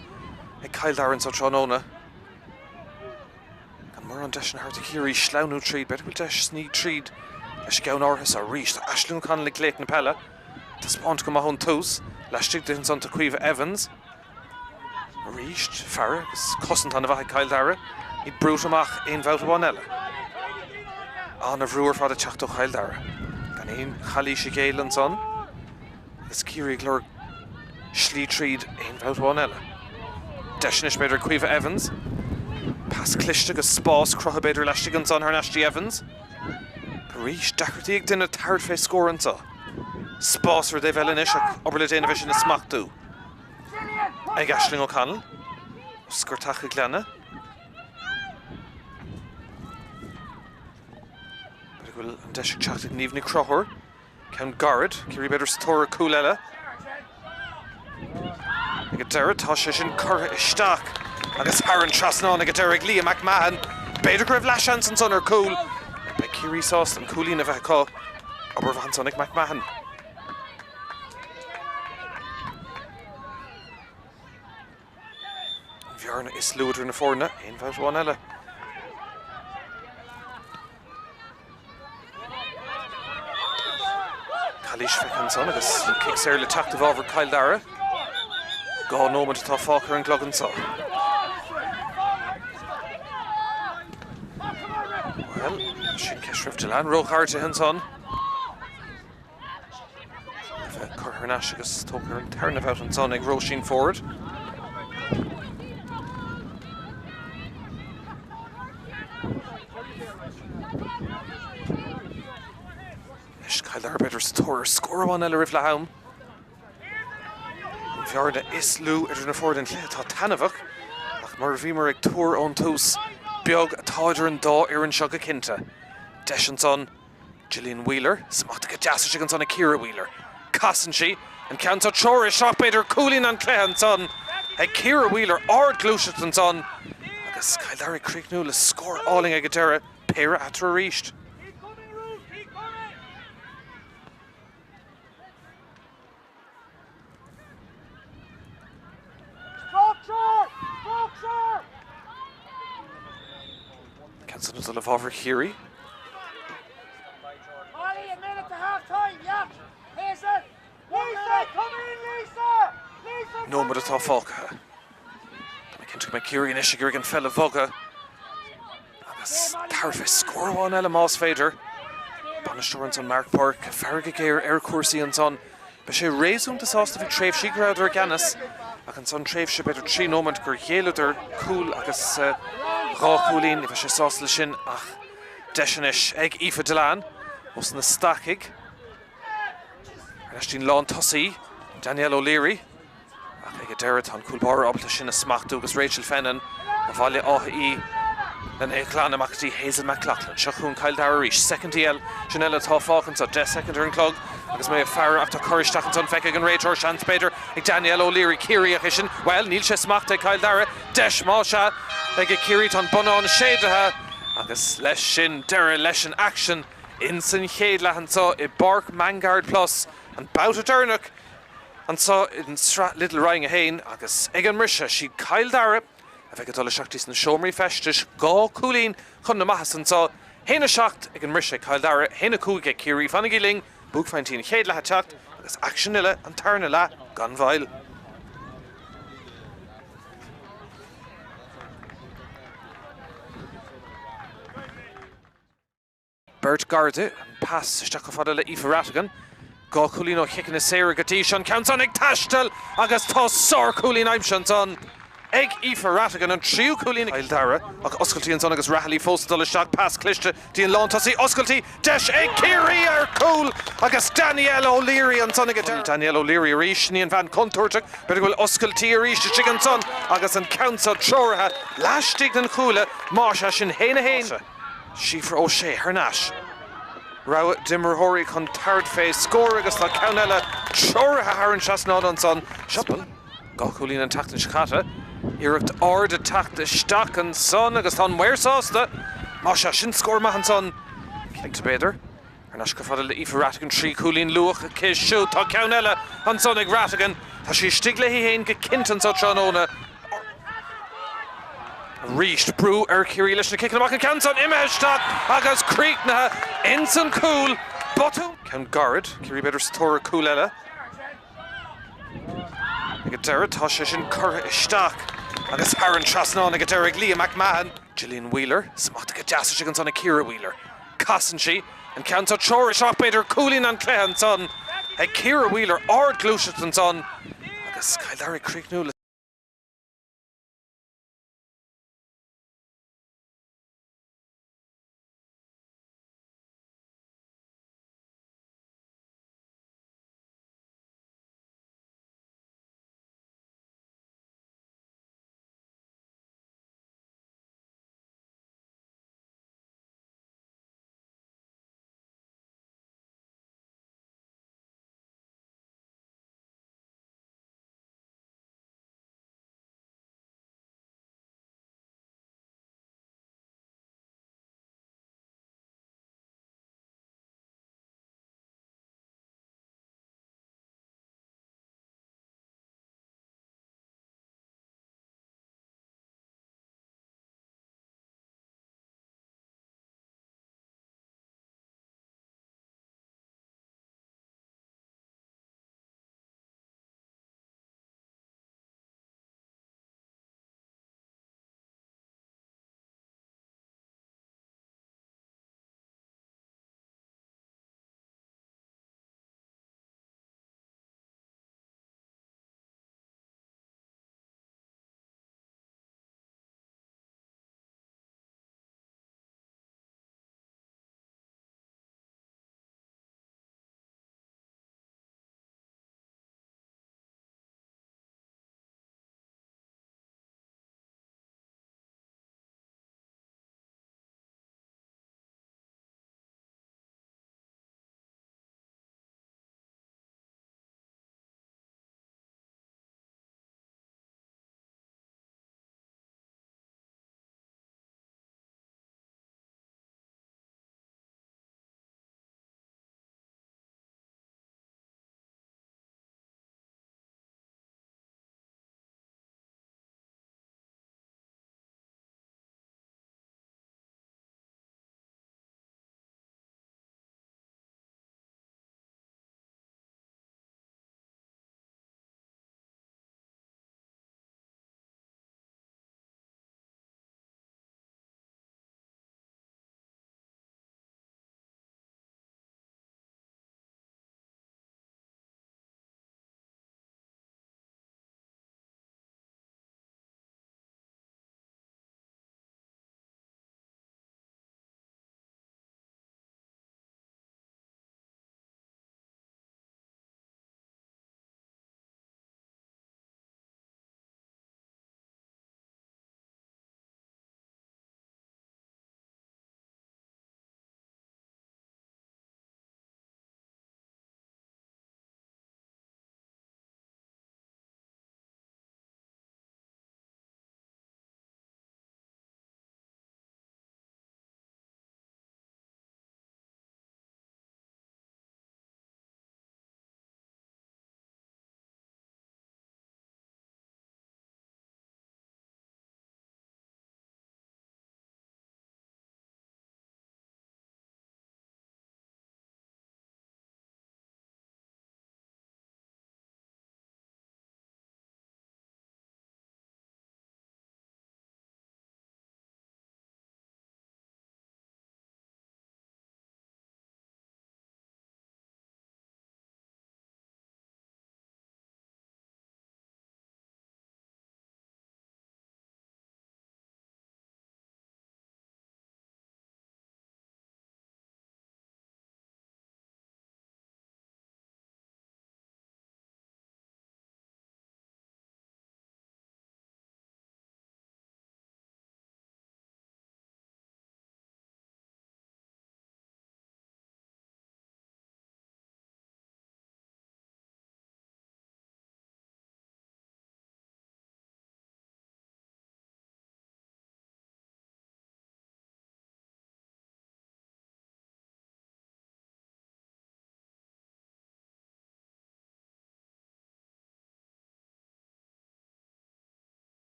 ag Cill Dara anseo tráthnóna. Gan mórán deiseanna thart do Chiarraí sleamhnú tríd, b'fhéidir go bhfuil deis sní tríd leis an gceann áirithe seo arís. Tá Aisling O'Connell ag glaoch na peile. Taispeáint go maith ón tús. Laistigh di ansan tá Caoimhe Evans. Arís, faire agus cosaint an-mhaith ag Cill Dara. Iad brúite amach aon bhabhta amháin eile. An-bhrú ar fad ag teacht ó Chill Dara. Gan aon chalaois i gcéill ansan. Agus Ciarraí ag lorg slí tríd aon bhabhta amháin eile. Deis anois b'fhéidir ag Caoimhe Evans. Pas cliste agus spás cruthaithe b'fhéidir laistigh ansan thar n-ais dtí Evans. Arís, deacrachtaí ag duine tabhairt fé scór anso. Spás ar an dtaobh eile anois ach obair le déanamh é sin a smachtú ag Aisling O'Connell ó Scortach a' Ghleanna. B'fhéidir go bhfuil an deis ag teacht ag Niamh Ní Chonchúir. Ceann gairid, Ciarraí b'fhéidir sa tóir ar chúl eile. Ag an deireadh tá sé sin curtha isteach agus thar an trasnán ag an deireadh ag Leah McMahon. B'fhéidir go raibh leathsheans ansan ar chúl. Beidh Ciarraí sásta an cúilín a bheith acu. Obair mhaith ansan ag McMahon. An bhearna is lú idir na foirne, aon bhabhta amháin eile. Calaois feicthe ansan agus an cic saor le teacht i bhfabhar Chill Dara. 2 nóiméad atá fágtha ar an gclog anso. Bhuel, sin ceist roimh Dillane. Róghar di ansan. A bheith curtha thar n-ais agus tógtha ar an tarna bhabhta ansan ag Róisín Forde. Anois Cill Dara b'fhéidir sa tóir ar scór amháin eile roimh leath am. An bhearna is lú idir na foirne an cluiche atá taitneamhach ach mar a bhíomar ag tuar ón tús, beag atá idir an dá fhoireann seo go cinnte. Deis ansan Gillian Wheeler, smachtaithe go deas istigh ansan ag Ciara Wheeler. Casann sí an ceann seo treoraithe isteach, b'fhéidir, cúilín an chluiche ansan ag Ciara Wheeler, ard-ghluaiseacht ansan agus Cill Dara ag críochnú le scór álainn ag an deireadh, péire eatarthu arís. Ceann san ag dul i bhfabhar Chiarraí. Nóiméad atá fágtha. Tá mé cinnte go mbeidh Ciarraí anois ag iarraidh an pheil a bhogadh agus tabhairt fé scór amháin eile más féidir. Bainisteoir ansan Mark Burke, ag faire go géar ar chúrsaí ansan. Beidh sé réasúnta sásta, bhí tréimhsí go rabhadar i gceannas ach ansan tréimhse b'fhéidir 3 nóiméad gur ghéilleadar cúl agus dhá chúilín, ní bheidh sé sásta leis sin ach deis anois ag Aoife Dillane ós na Stacaigh. Ar ais dtí'n lántosaí, Danielle O'Leary. Ach ag an deireadh tá an cúl báire ábalta sin a smachtú agus Rachel Fennan ó Bhaile Átha Í lena é a ghlanadh amach go dtí Hazel McLaughlin. Seo chugainn Cill Dara arís. Soicind sin eile atá fágtha anseo. 10 soicind ar an gclog agus mé ag faire ach tá cur isteach ansan feicthe ag an réiteoir. Seans b'fhéidir ag Danielle O'Leary. Ciarraí ach é sin, bhuel, níl sé smachtaithe ag Cill Dara. Deis más ea ag Ciarraí. Tá an bonnán séidthe agus leis sin deireadh leis an aicsean ins an chéad leath anseo i bPáirc Manguard Plus. An babhta deireanach anseo i Sraith Lidl Roinn 1 agus ag an mbriseadh, siad Cill Dara a bheidh ag dul isteach dtí sna seomraí feistis, 2 chúilín chun na maitheasa anseo, 1, 7 ag an mbriseadh ag Cill Dara, 1, 5 ag Ciarraí. Fanaigí linn, buaicphointí an chéad leath ag teacht agus aicsean uile an tarna leath gan mhoill. Beirt gar di, an pas isteach chomh fada le Aoife Rhatigan. 2 chúilín ó chiceanna saora go dtí seo, an ceann san ag taisteal agus tá sárchúilín aimsithe ansan ag Aoife Rhatigan, an tríú cúilín ag Cill Dara ach oscailtí ansan agus Rahilly fós ag dul isteach, pas cliste dtí an lántosaí, oscailtí, deis ag Ciarraí ar chúl agus Danielle O'Leary ansan ag an deireadh. Danielle O'Leary arís, sin í an bhean contúirteach, b'fhéidir go bhfuil oscailtí arís istigh ansan agus an ceann seo treoraithe laistigh den chuaille, más ea sin 1, 1. Síofra O'Shea thar n-ais. Rogha d'imreoirí chun tabhairt fé scór agus tá ceann eile treoraithe thar an trasnán ansan. Seo 2 chúilín an tseachtain seo caite. Iarracht ard ag teacht isteach ansan agus tá an maor sásta. Más ea, sin scór maith ansan. Cinnte b'fhéidir. Thar n-ais chomh fada le Aoife Rhatigan, 3 chúilín luach aici siúd. Tá ceann eile ansan ag Rhatigan. Tá sí istigh léi féin go cinnte anso tráthnóna. Arís, brú ar Chiarraí leis na ciceanna amach. An ceann san imithe isteach agus críochnaithe ins an chúl. Botún. Ceann gairid. Ciarraí b'fhéidir sa tóir ar chúl eile. Ag an deireadh tá sé sin curtha isteach agus thar an trasnán ag an deireadh ag Leah McMahon. Gillian Wheeler, smachtaithe go deas istigh ansan ag Ciara Wheeler. Casann sí an ceann seo treoir isteach b'fhéidir cúilín an chluiche ansan ag Ciara Wheeler, ardghluaiseacht ansan agus Cill Dara ag críochnú le.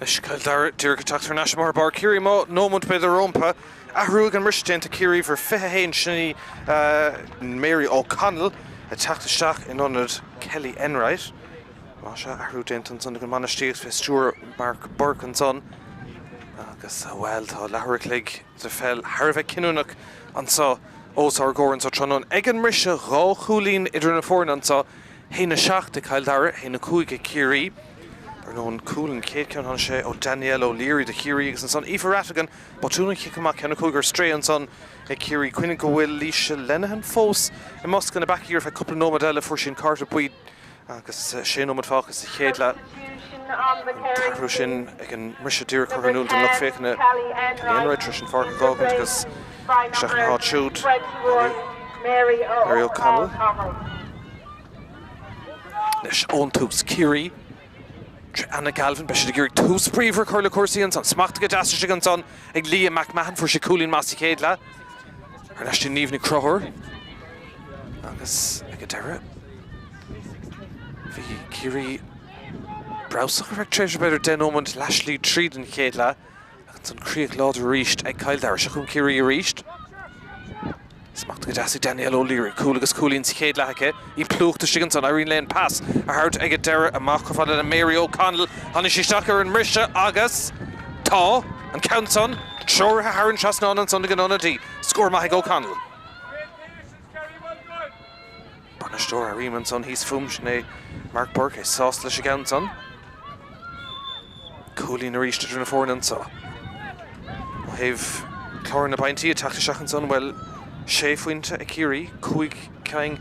Anois Cill Dara díreach ag teacht thar n-ais amach ar barr Ciarraí amuigh, nóimint b'fhéidir rompu. Athrú ag an mbriseadh déanta Ciarraí uimhir 21 sin í Mary O'Connell ag teacht isteach in ionad Kelly Enright. Más ea, athrú déanta ansan ag an mbainistíocht fé stiúir Mark Burke ansan agus, bhuel, tá leathuair a chloig de pheil thar a bheith cinniúnach anso os ár gcomhair anso tráthnóna. Ag an mbriseadh, 2 chúilín idir na foirne anso. 1-7 ag Cill Dara, 1-5 ag Ciarraí. Ar ndóigh, an cúl, an chéad cheann, tháinig sé ó Danielle O'Leary do Chiarraí agus ansan Aoife Rhatigan, botún an chic amach, ceann 5 ar strae ansan ag Ciarraí. Cuimhnigh go bhfuil Laoise Lenihan fós i mbosca na bpeacaí ar feadh cúpla nóiméad eile. Fuair sí an cárta buí agus sé nóiméad fágtha sa chéad leath. An t-athrú sin ag an mbriseadh díreach curtha in iúl don lucht féachana. Kelly Enright tar éis an pháirc a dh'fhágaint agus isteach ina háit siúd, Mary O'Connell. Anois ón tús, Ciarraí tré Anna Galvin. Beidh siad ag iarraidh tús bríomhar a chur le cúrsaí ansan. Smachtaithe go deas istigh ansan ag Leah McMahon. Fuair sí cúilín maith sa chéad leath. Thar n-ais dtí Niamh Ní Chonchúir. Agus ag an deireadh, bhí Ciarraí breabhsach ar feadh tréimhse b'fhéidir 10 nóimint leathshlí tríd an chéad leath. Agus an críoch láidir arís ag Cill Dara. Seo chugainn Ciarraí arís. Smachtaithe go deas ag Danielle O'Leary. Cúl agus cúilín sa chéad leath aici. Í plúchta istigh ansan. Éiríonn léi an pas a thabhairt ag an deireadh amach chomh fada le Mary O'Connell. Tháinig sí isteach ar an mbriseadh agus tá an ceann san treoraithe thar an trasnán ansan ag an ionadaí. Scór maith ag O'Connell. Bainisteoir airím ansan thíos fúm, sin é Mark Burke, é sásta leis an gceann san. Cúilín arís idir na foirne anso. Ó thaobh clár na bpointí ag teacht isteach ansan, bhuel, sé phointe ag Ciarraí, 5 cinn ag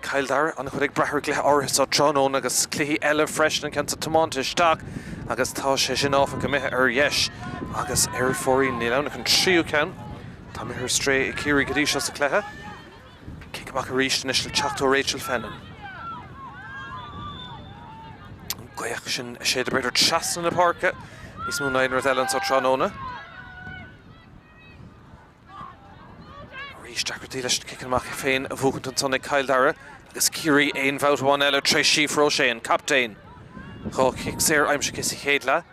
Cill Dara. An-chuid ag brath ar an gcluiche áirithe seo tráthnóna agus cluichí eile freisin, an ceann seo tiomáinte isteach agus tá sé sin áfach imithe ar dheis agus ar fóraoil. Níl ann ach an tríú ceann. Tá imithe ar strae ag Ciarraí go dtí seo sa chluiche. Cic amach arís anois le teacht ó Rachel Fennan. An ghaoth sin ag séideadh b'fhéidir trasna na páirce níos mó ná aon rud eile anseo tráthnóna. Arís deacrachtaí leis an cic amach féin a bhuachaint ansan ag Cill Dara agus Ciarraí aon bhabhta amháin eile tré Síofra O'Shea, an captaen. 2 chic saor aimsithe aici sa chéad leath.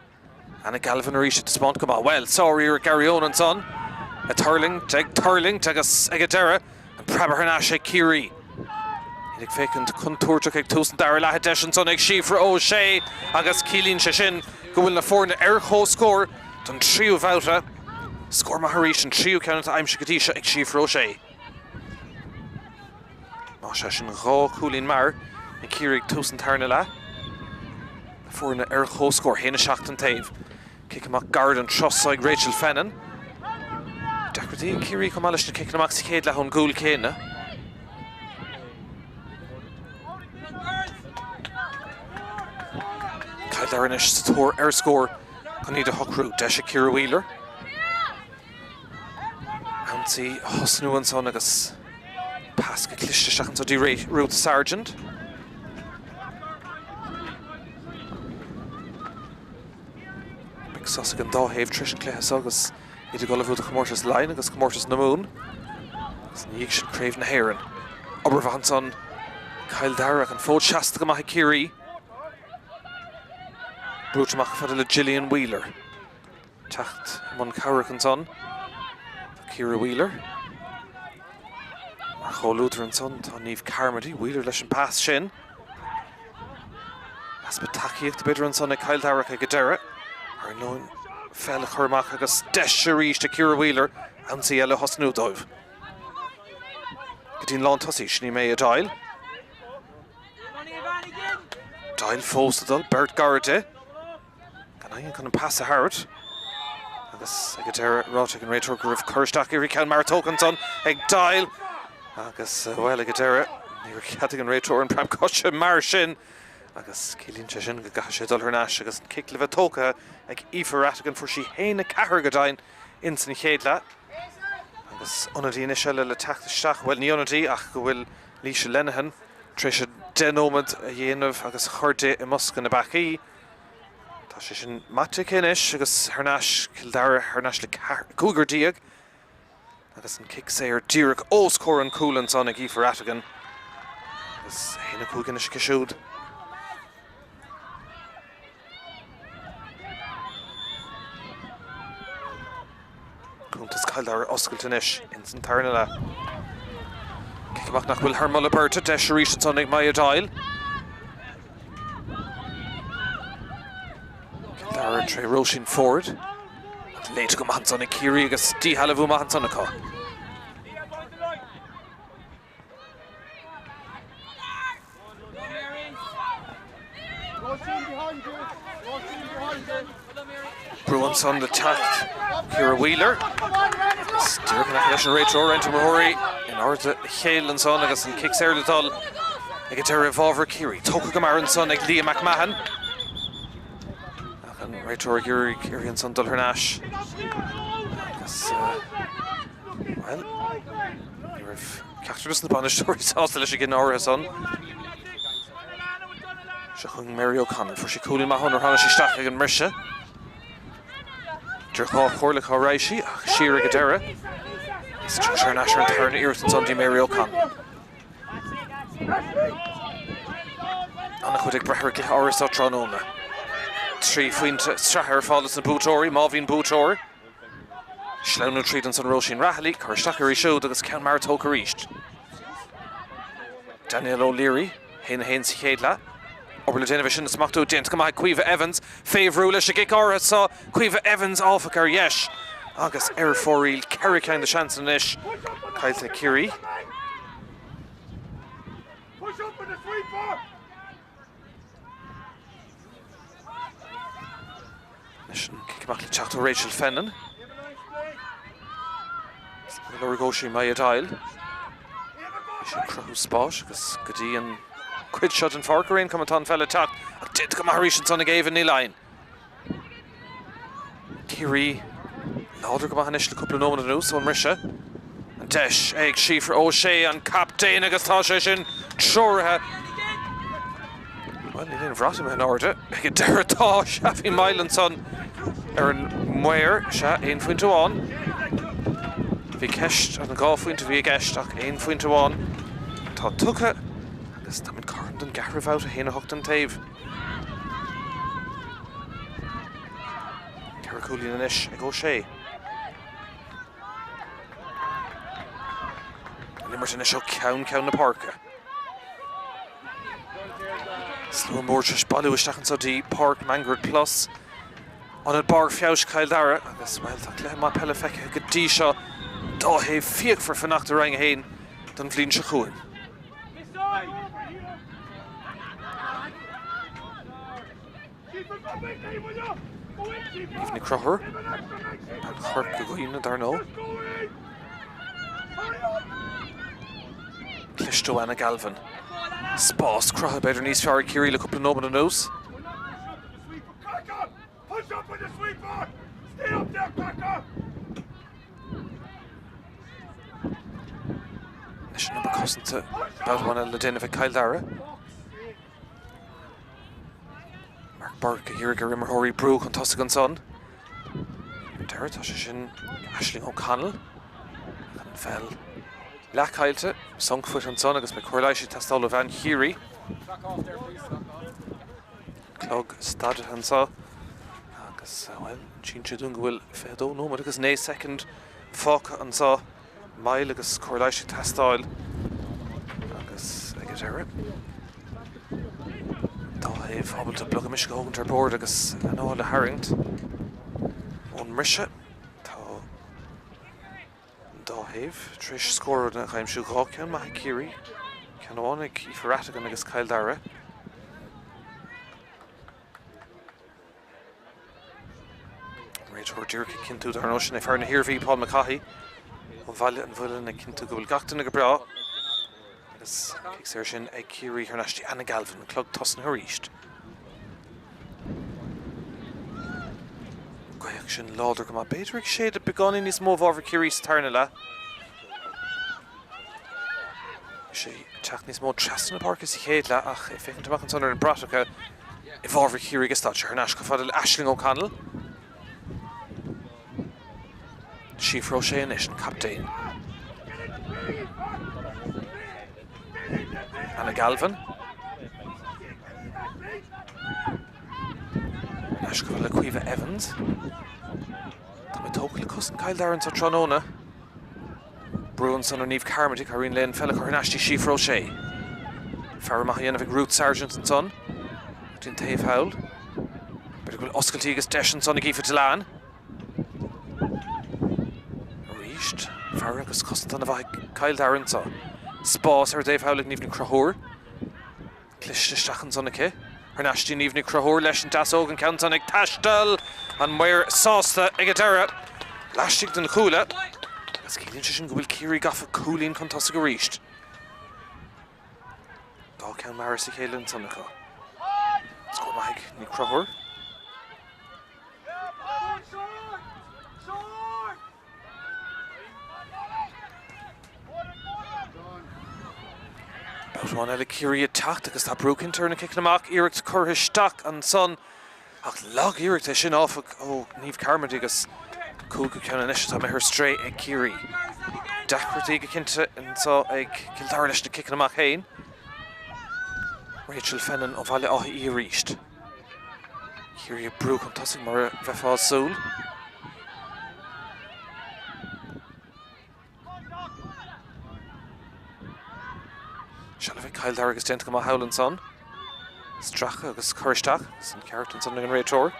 Anna Galvin arís ag taispeáint go maith. Bhuel, sár-iarracht Gary Owen ansan. Ag tuirlingt, ag tuirlingt agus ag an deireadh, an preabadh thar n-ais ag Ciarraí. Iad ag féachaint contúirteach ag tús an dara leath. Deis ansan ag Síofra O'Shea agus ciallaíonn sé sin go bhfuil na foirne ar comhscór don tríú bhabhta. Scór maith arís, an tríú ceann atá aimsithe go dtí seo ag Síofra O'Shea. Más ea, sin 2 chúilín mar ag Ciarraí ag tús an tarna leath. Na foirne ar comhscór, 1-7 an taobh. Cic amach gairid an turas seo ag Rachel Fennan. Deacrachtaí ag Ciarraí chomh maith leis na ciceanna amach sa chéad leath ón gcúl céanna. Cill Dara anois sa tóir ar scór chun iad a shocrú. Deis ag Ciara Wheeler. Ionsaí a thosnú ansan agus pas go cliste isteach anso dtí Ruth Sargent. Beidh sos ag an dá thaobh tar éis an chluiche seo agus iad ag ullmhú do chomórtas Laighean agus comórtas na Mumhan agus ina dhiaidh sin Craobh na hÉireann. Obair mhaith ansan Cill Dara ach an fód seasta go maith ag Ciarraí. Brúite amach fada le Gillian Wheeler. Teacht i mbun cabhrach ansan do Ciara Wheeler. Mar chomhluadar ansan tá Niamh Carmody, Wheeler leis an bpas sin. Easpa tacaíochta b'fhéidir ansan ag Cill Dara ag an deireadh. Ar ndóigh feall a chur amach agus deis arís do Ciara Wheeler ionsaí eile a thosnú dóibh. Go dtí an lántosaí, sin í Maya Doyle. Doyle fós ag dul, beirt gar di. Gan éinne chun an pas a thabhairt agus ag an deireadh ráite ag an réiteoir go raibh cur isteach uirthi ceann mear tógtha ansan ag Doyle agus bhuel ag an deireadh níor cheadaigh an réiteoir an preab coise mar sin agus ciallaíonn sé sin go gcaithfidh sé dul thar n-ais agus an cic le bheith tógtha ag Aoife Rhatigan. Fuair sí 1-4 go deimhin ins an chéad leath agus ionadaí anois eile le teacht isteach, bhuel ní ionadaí ach go bhfuil Laoise Lenihan tar éis a 10 nóiméad a dhéanamh agus a chur di i mbosca na bpeacaí. Tá sé sin maite aici anois agus thar n-ais Cill Dara thar n-ais le cúigear agus an cic saor díreach os comhair an chúil ansan ag Aoife Rhatigan agus 1-5 anois aici siúd. Cuntas Chill Dara oscailte anois ins an tarna leath. Cic amach nach bhfuil thar moladh beirte, deis arís ansan ag Maya Doyle. Cill Dara tré Róisín Forde. Léite go maith ansan ag Ciarraí agus díshealbhú maith ansan acu. Brú ansan le teacht Ciara Wheeler. Díreach in aice leis an réiteoir, roinnt imreoirí in airde a chéile ansan agus an cic saor le dul ag an deireadh i bhfabhar Ciarraí. Tógtha go mear ansan ag Leah McMahon. Ach an réiteoir ag iarraidh uirthi ansan dul thar n-ais agus, bhuel, ní raibh ceachtar de na bainisteoirí sásta leis an gcinneadh áirithe san. Seo chugainn Mary O'Connell. Fuair sí cúilín maith nuair a tháinig sí isteach ag an mbriseadh. Idir dhá chomhairle cá raibh sí ach siar ag an deireadh. Is tiocfaidh sé thar n-ais ar an tarna iarracht ansan dtí Mary O'Connell. An-chuid ag brath ar an gcluiche áirithe seo tráthnóna. 3 phointe sraithe ar fáil dos na buaiteoirí, má bhíonn buaiteoir. Sleamhnú tríd ansan Róisín Rahilly, cur isteach uirthi siúd agus ceann mear tógtha arís. Danielle O'Leary, 1-1 sa chéad leath. Obair le déanamh é sin a smachtú, déanta go maith ag Caoimhe Evans. Fé bhrú leis an gcic áirithe seo, Caoimhe Evans áfach ar dheis agus ar fóraoil. 4 ceann de seansanna anois caillte ag Ciarraí. Anois an cic amach le teacht ó Rachel Fennan. Lorgóidh sí Maya Doyle. Bhí sí ag cruthú spáis agus go dtí an cuid seo den pháirc ar aon chuma atá an pheil ag teacht ach déanta go maith arís ansan ag Éabha Ní Laighin. Ciarraí láidir go maith anois le cúpla nóiméad anuas ón mbriseadh. An deis ag Síofra O'Shea, an captaen, agus tá sé sin treoraithe. Bhuel, níl aon bhrat imithe in airde. Ag an deireadh tá sea, bhí moill ansan ar an maor. Sea, aon phointe amháin. Bhí ceist an 2 phointe a bhí i gceist ach aon phointe amháin atá tugtha agus táimid cothrom don gceathrú bhabhta, 1, 8 an taobh. Ceithre chúilín anois ag O'Shea. An imirt anois ó cheann ceann na páirce. Slua mór tar éis bailiú isteach anseo dtí Páirc Mangold Plus. Ionad Barr Feabhais Chill Dara agus, bhuel, tá cluiche maith peile feicthe go dtí seo. Dá thaobh fíochmhar fanacht i Roinn 1 don bhliain seo chugainn. Niamh Nic Conchúir, bean Chorca Dhuibhne dar ndóigh. Cliste ó Anna Galvin. Spás cruthaithe b'fhéidir níos fearr ag Ciarraí le cúpla nóiméad anuas. Anois an obair cosanta babhta amháin eile le déanamh ag Cill Dara. Mark Burke ag iarraidh ar imreoirí brú chun tosaigh ansan. Deireadh tá sé sin Aisling O'Connell. An pheil leathchaillte, sunk foot ansan agus beidh cóir leighis ag teastáil ó bhean Chiarraí. Clog stadtha anseo agus, bhuel, insíonn sé dúinn go bhfuil 22 nóiméad agus 9 soicind fágtha anseo. Moill agus cóir leighis ag teastáil agus ag an deireadh an dá thaobh ábalta bloga misnigh a thógaint ar bord agus anáil a tharraingt ón mbriseadh. Tá an dá thaobh tar éis scóranna a aimsiú, 2 ceann maith ag Ciarraí, ceann amháin ag Aoife Rhatigan agus Cill Dara. An réiteoir díreach ag cinntiú dar ndóigh sin é fear na hIarmhí, Paul McCaughey ó Bhaile an Mhuilinn ag cinntiú go bhfuil gach duine go breá agus cic saor sin ag Ciarraí thar n-ais dtí Anna Galvin, an clog tosnaithe arís. Gaoth sin láidir go maith, b'fhéidir ag séideadh beagáinín níos mó i bhfabhar Ciarraí sa tarna leath. Bhí sé ag teacht níos mó trasna na páirce sa chéad leath ach ag féachaint amach ansan ar na bratacha i bhfabhar Chiarraí agus stad sé thar n-ais chomh fada le Aisling O'Connell. Síofra O'Shea anois, an captaen. Anna Galvin. Ais chomh fada le Caoimhe Evans. mé tógtha le cosaint Chill Dara anseo tráthnóna. Brú ansan ar Niamh Carmody, éiríonn léi an pheil a chur thar n-ais dtí Síofra O'Shea. Faire maith á dhéanamh ag Ruth Sargent ansan go dtí an taobh thall. B'fhéidir go bhfuil oscailtí agus deis ansan ag Aoife Dillane. Arís, faire agus cosaint an-mhaith ag Cill Dara anseo. Spás ar an dtaobh thall ag Niamh Ní Chonchúir. Cliste isteach ansan aici. Thar n-ais dtí Niamh Ní Chonchúir leis an deasóg, an ceann san ag taisteal! An maor sásta ag an deireadh. Laistigh den chuaille. Agus ciallaíonn sé sin go bhfuil Ciarraí gafa cúilín chun tosaigh arís. Dá ceann mear as a chéile ansan acu. Scór maith ag Ní Chonchúir. Babhta amháin eile Ciarraí ag teacht agus tá brú cinnte ar na ciceanna amach. Iarracht curtha isteach ansan ach lag-iarracht é sin áfach ó Niamh Carmody agus cúigiú ceann anois atá imithe ar strae ag Ciarraí. Deacrachtaí go cinnte anseo ag Cill Dara leis na ciceanna amach féin. Rachel Fennan ó Bhaile Átha Í arís. Ciarraí ag brú chun tosaigh mar a bheifeá ag súil. Seilbh ag Cill Dara agus déanta go maith thall ansan. Stracadh agus cur isteach agus an ceart ansan ag an réiteoir.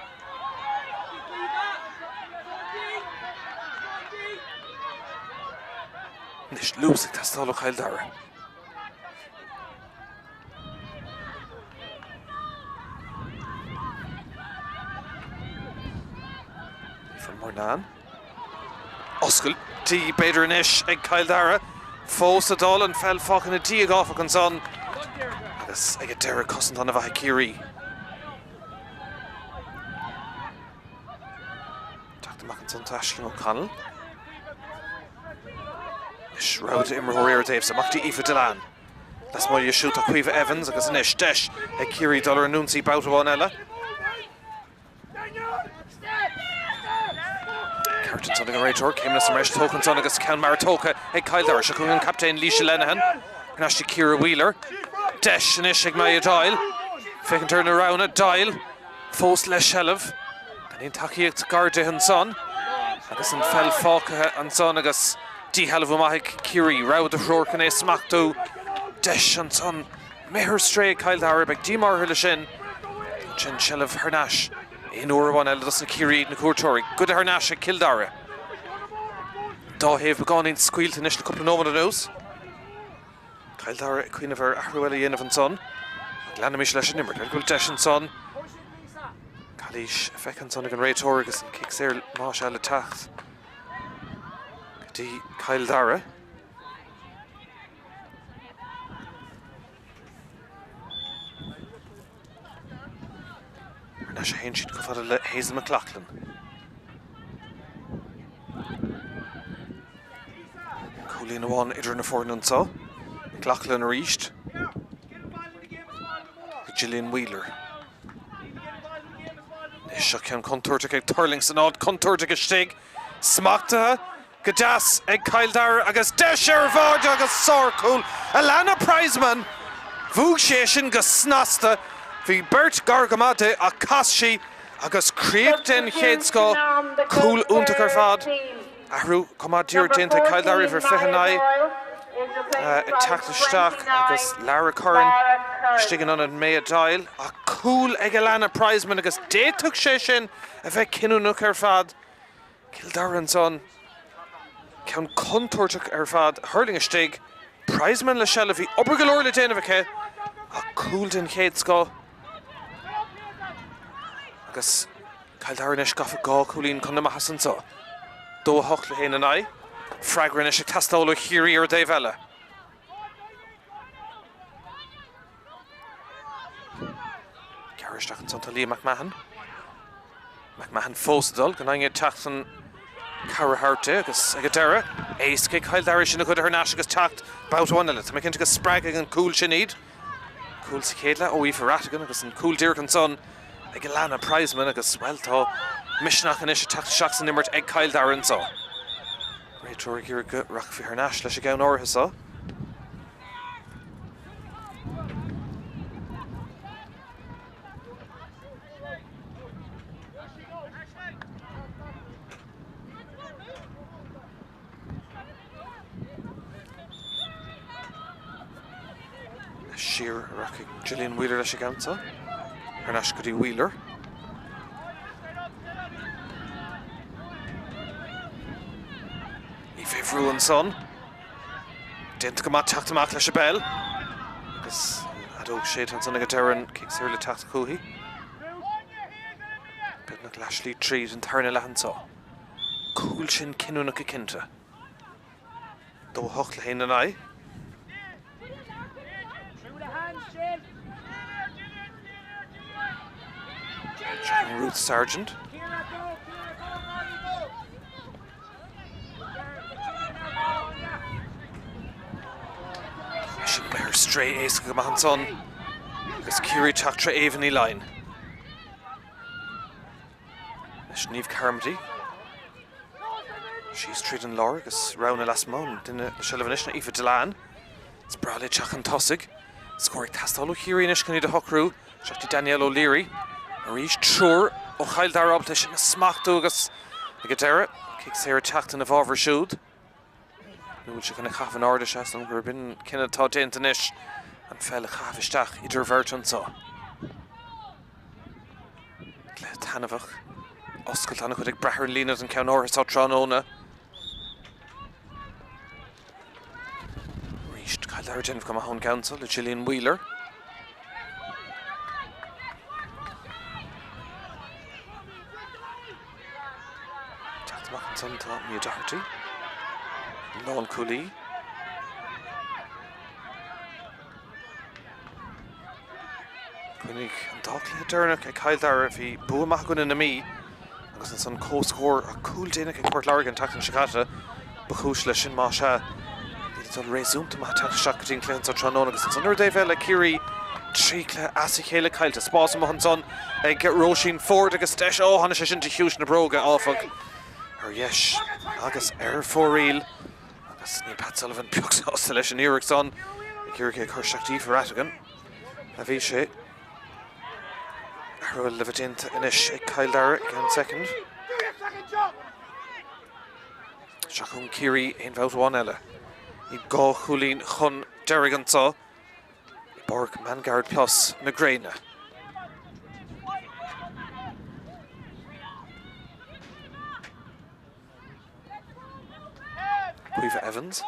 Anois luas ag teastáil ó Chill Dara. Aoife Murnane. Oscailtí b'fhéidir anois ag Cill Dara. Fós ag dul an pheil fágtha ina diaidh áfach ansan agus ag an deireadh cosaint an-mhaith ag Ciarraí. Teacht amach ansan tá Aisling O'Connell. Anois rogha d'imreoirí ar a dtaobh amach dtí Aoife Dillane. Lasmuigh di siúd tá Caoimhe Evans agus anois deis ag Ciarraí dul ar an ionsaí babhta amháin eile. Ceart ansan ag an réiteoir, céimeanna sa mbreis tógtha ansan agus ceann mear tógtha ag Cill Dara. Seo chugainn an captaen Laoise Lenihan. Thar n-ais dtí Ciara Wheeler. Deis anois ag Maya Doyle. Féachaint ar na roghanna, Doyle fós le seilbh. Gan aon tacaíocht gar di ansan agus an pheil fágtha ansan agus díshealbhú maith ag Ciarraí. Rogha de thriúr chun é a smachtú. Deis ansan. Imithe ar strae ag Cill Dara. Beidh díomá orthu leis sin. Ansin seilbh thar n-ais aon uair amháin eile dos na Ciarraígh, na cuairteoirí. Goidte thar n-ais ag Cill Dara. Dá thaobh beagáinín scaoilte anois le cúpla nóiméad anuas. Cill Dara ag cuimhneamh ar athrú eile a dhéanamh ansan. Ach leanaimis leis an imirt. Go bhfuil deis ansan. Calaois feicthe ansan ag an réiteoir agus an cic saor más ea le teacht go dtí Cill Dara. Thar n-ais a théann siad chomh fada le Hazel McLaughlin. Cúilín amháin idir na foirne anseo. McLaughlin arís. Gillian Wheeler. Anois seo ceann contúirteach ag tuirlingt san áit contúirteach istigh. Smachtaithe go deas ag Cill Dara agus deis ar bháide agus sárchúl Alannah Prizeman! Bhuaigh sí é sin go snasta. Bhí beirt gar go maith di ach chas sí agus críoch den chéad scoth. Cúl iontach ar fad. Athrú chomh maith díreach déanta ag Cill Dara, uimhir 29 ag teacht isteach agus Lara Curran istigh in ionad Maya Doyle. Ach cúl ag Alannah Prizeman agus d'fhéadfadh sé sin a bheith cinniúnach ar fad. Cill Dara ansan, ceann contúirteach ar fad, a thuirling istigh, Prizeman le seilbh, bhí obair go leor le déanamh aici ach cúl den chéad scoth agus Cill Dara anois gafa dhá chúilín chun na maitheasa anseo. 2 8 le 1 in aghaidh. Freagra anois ag teastáil ó Chiarraí ar an dtaobh eile. Gearradh isteach ansan tá Leah McMahon. McMahon fós ag dul, gan éinne ag teacht chun cabhair a thabhairt di agus ag an deireadh, éasca ag Cill Dara sin a ghoid thar n-ais agus teacht babhta amháin eile. Tá mé cinnte go spreagfaidh an cúl sin iad. Cúl sa chéad leath ó Aoife Rhatigan agus an cúl díreach ansan ag Alannah Prizeman agus, bhuel, tá misneach anois ag teacht isteach san imirt ag Cill Dara anseo. Réiteoir ag iarraidh go rachfaí thar n-ais leis an gceann áirithe seo. Siar a rachaidh Gillian Wheeler leis an gceann seo. Thar n-ais go dtí Wheeler. Í fé bhrú ansan. Déanta go maith teacht amach leis an bpeil. Agus an fheadóg séidte ansan ag an deireadh an cic saor le teacht chúithi. Beagnach leathshlí tríd an tarna leath anso. Cúl sin cinniúnach go cinnte. 2 8 le 1 9. Ruth Sargent. Sin imithe ar strae éasca go maith ansan agus Ciarraí teacht tré Éabha Ní Laighin. Leis Niamh Carmody. Síos tríd an lár agus rogha lasmuigh an duine le seilbh anois ná Aoife Dillane. Is breá léi teacht chun tosaigh. Scór ag teastáil ó Chiarraí anois chun iad a shocrú. Isteach dtí Danielle O'Leary. Arís triúr ó Chill Dara ábalta é sin a smachtú agus ag an deireadh, cic saor ag teacht ina bhfabhar siúd. Nó bhfuil sé chun a chaitheamh in airde, seans liom gurb in cinneadh atá déanta anois, an pheil a chaitheamh isteach idir bheirt anseo. Cluiche taitneamhach, oscailte, an-chuid ag brath ar an líne don ceann áirithe seo tráthnóna. Arís, Cill Dara ag déanamh go maith ón gceann seo le Gillian Wheeler. Teacht amach ansan tá Mia Doherty. Lánchúlaí. Cuimhnigh an dá chluiche deireanach ag Cill Dara, bhí bua maith i gcoinne na Mí agus ansan comhscór ach cúl déanach ag Port Láirge an tseachtain seo caite ba chúis leis sin más ea. Iad ag dul réasúnta maith ag teacht isteach go dtí an cluiche anso tráthnóna agus ansan ar an dtaobh eile Ciarraí 3 cluiche as a chéile caillte. Spás amuigh ansan ag Róisín Forde agus deis, ó tháinig sé sin de chiumhais na bróige áfach ar dheis agus ar fóraoil agus níl Pat Sullivan pioc sásta leis an iarracht san ag iarraidh é a chur isteach d'Aoife Rhatigan a bhí sé. Athrú eile le bheith déanta anois ag Cill Dara i gceann soicind. Seo chugainn Ciarraí aon bhabhta amháin eile. Iad dhá chúilín chun deiridh anseo i bPáirc Manguard Plus na gréine. Caoimhe Evans.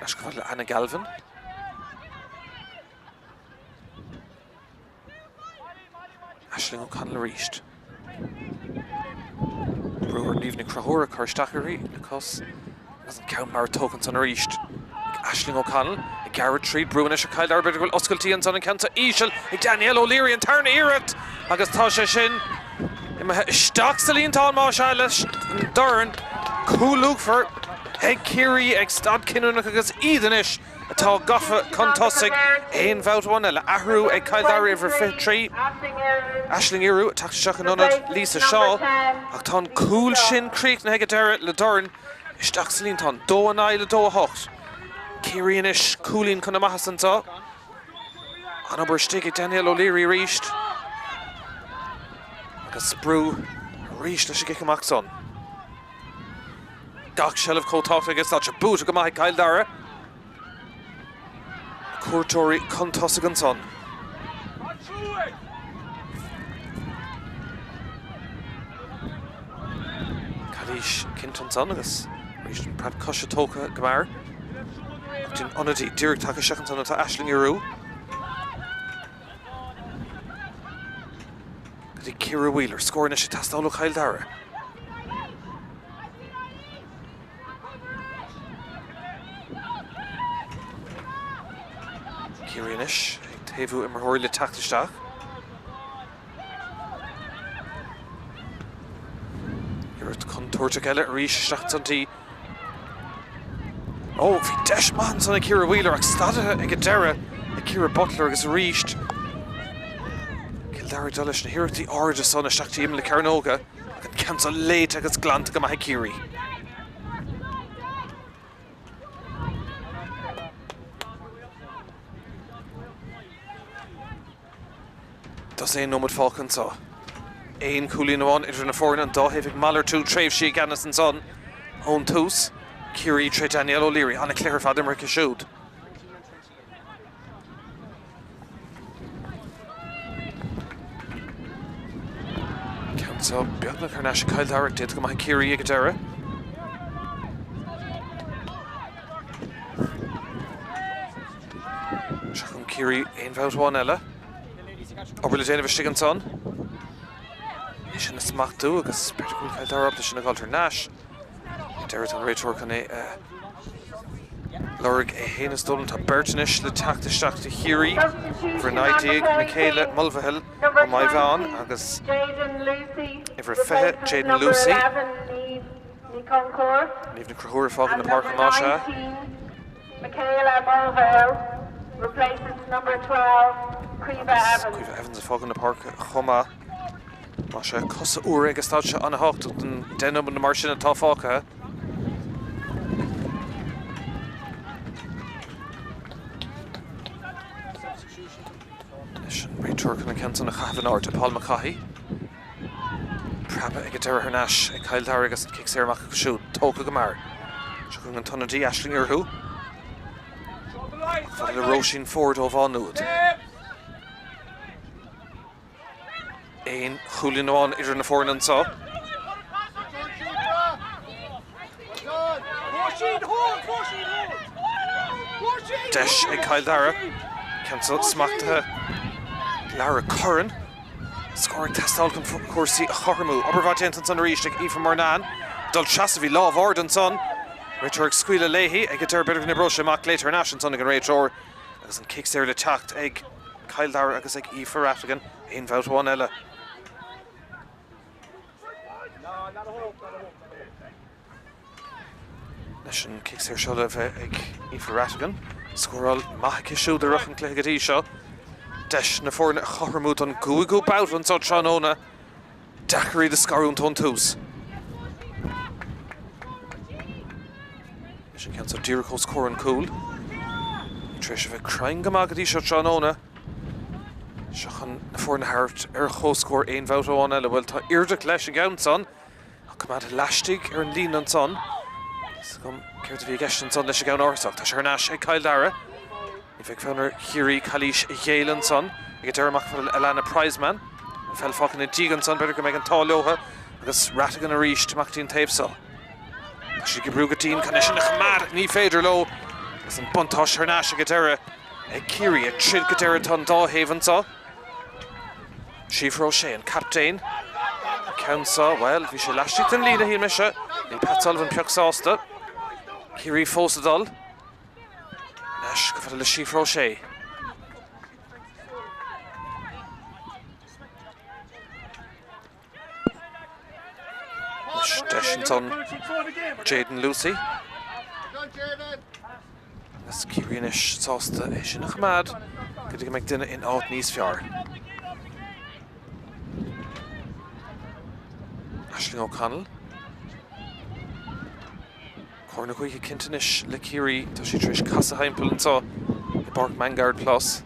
Leis go fad le Anna Galvin. Aisling O'Connell arís. Brú ar Niamh Nic Conchúir ag cur isteach uirthi le cos agus an ceann mear tógtha ansan arís ag Aisling O'Connell ag gearradh tríd. Brú anois ar Chill Dara b'fhéidir go bhfuil oscailtí ansan an ceann seo íseal ag Danielle O'Leary an tarna iarracht agus tá sé sin imithe isteach sa líontán más ea leis an dorn. Cúl luachmhar ag Ciarraí ag staid cinniúnach agus iad anois atá gafa chun tosaigh. Aon bhabhta amháin eile. Athrú ag Cill Dara uimhir 23, Aisling Yrú, ag teacht isteach in ionad Lisa Shaw. Ach tá an cúl sin críochnaithe ag an deireadh le dorn isteach sa líontán. 2 9 le 2 8. Ciarraí anois, cúilín chun na maitheasa anseo. An obair istigh ag Danielle O'Leary arís. Agus brú arís leis an gcic amach san. Gach seilbh chomh tábhachtach agus tá sé buaite go maith ag Cill Dara. Na cuairteoirí chun tosaigh ansan. Calaois cinnte ansan agus arís an preab coise tógtha go mear. Ach den ionadaí díreach tagtha isteach ansan atá Aisling Yrú. Go dtí Ciara Wheeler. Scór anois ag teastáil ó Chill Dara. Ciarraí anois ag taobhú imreoirí le teacht isteach. Iarracht contúirteach eile arís isteach ansan dtí Ó, bhí deis maith ansan ag Ciara Wheeler ach stadaithe ag an deireadh ag Ciara Butler agus arís Cill Dara ag dul leis na hiarrachtaí arda san isteach dtí imeall na cearnóige ach an ceann seo léite agus glanta go maith ag Ciarraí. Dosaen nóiméad fágtha anseo. Aon chúilín amháin idir na foirne, an dá thaobh ag malartú tréimhsí i gceannas ansan. ón tús. Ciarraí tré Danielle O'Leary, an-chluiche ar fad imeartha aici siúd. Ceann seo beagnach thar n-ais ag Cill Dara, déanta go maith ag Ciarraí ag an deireadh. Seo chun Ciarraí aon bhabhta amháin eile. Obair le déanamh istigh ansan. É sin a smachtú agus b'fhéidir go bhfuil Cill Dara ábalta sin a dhul thar n-ais. Deireadh tá an réiteoir chun é a lorg é féin is dóigh liom. Tá beirt anois le teacht isteach do Chiarraí. Uimhir 19, Michaela Mulvihill ó Maigh Mheáin agus uimhir 20, Jaden Lucey. Niamh Nic Conchúir ag fágáil na páirce más ea. Agus Caoimhe Evans ag fágáil na páirce chomh maith. Más ea, cosa úra ag an staid seo an-thábhachtach don 10 nóiméad nó mar sin atá fágtha. Anois an réiteoir chun an ceann san a chaitheamh in airde, Paul McCaughey. Preabadh ag an deireadh thar n-ais ag Cill Dara agus an cic saor amach acu siúd. Tógtha go mear. Seo chugainn an t-ionadaí, Aisling Fhirthú. Fada le Róisín Ford ó Mhá Nuad. Aon chúilín amháin idir na foirne anseo. Deis ag Cill Dara. Ceann seo smachtaithe. Lara Curran. Scór ag teastáil chun cúrsaí a chothromú. Obair mhaith déanta ansan arís ag Aoife Murnane. Dul trasna bhí lámh ard ansan. Réiteoir ag scaoileadh léi. Ag an deireadh b'fhéidir go n-oibreoidh sé amach. Glaoite thar n-ais ansan ag an réiteoir agus an cic saor le teacht ag Cill Dara agus ag Aoife Rhatigan aon bhabhta amháin eile. Leis an cic saor seo le bheith ag Aoife Rhatigan, scóráil maith aici siúd i rith an chluiche go dtí seo. Deis na foirne a chothromú don gcúigiú babhta anseo tráthnóna. Deacair iad a scarúint ón tús. Leis an ceann seo díreach os comhair an chúil. Tar éis a bheith cruinn go maith go dtí seo tráthnóna. Seo chun na foirne a thabhairt ar chomhscór aon bhabhta amháin eile. Bhuel, tá airdeach leis an gceann san. Ach coimeádta laistigh ar an líne ansan. Níl 's agam céard a bhí i gceist ansan leis an gceann árthach. Tá sé thar n-ais ag Cill Dara. Ní bheidh fonn ar Chiarraí calaois a ghéilleadh ansan. Ag an deireadh amach fada le Alana Prizeman. An pheil fágtha ina diaidh ansan, b'fhéidir go mbeidh an t-ádh leo agus Rhatigan arís amach dtí an taobh so. Tá siad ag oibriú go dian chun é sin a choimeád ach ní féidir leo agus an buntáiste thar n-ais ag an deireadh ag Ciarraí. Ag troid go deireadh atá an dá thaobh anso. Síofra O'Shea, an captaen. An ceann seo, bhuel, bhí sé laistigh den líne, shíl mise. Níl Pat Sullivan pioc sásta. Ciarraí fós ag dul. Anois go fada le Síofra O'Shea. Anois deis ansan Jaden Lucey. Agus Ciarraí anois sásta é sin a choimeád go dtí go mbeidh duine in áit níos fearr. Aisling O'Connell. Cóir na gaoithe cinnte anois le Ciarraí. Tá sí tar éis casadh thimpeall anseo i bPáirc Manguard Plus.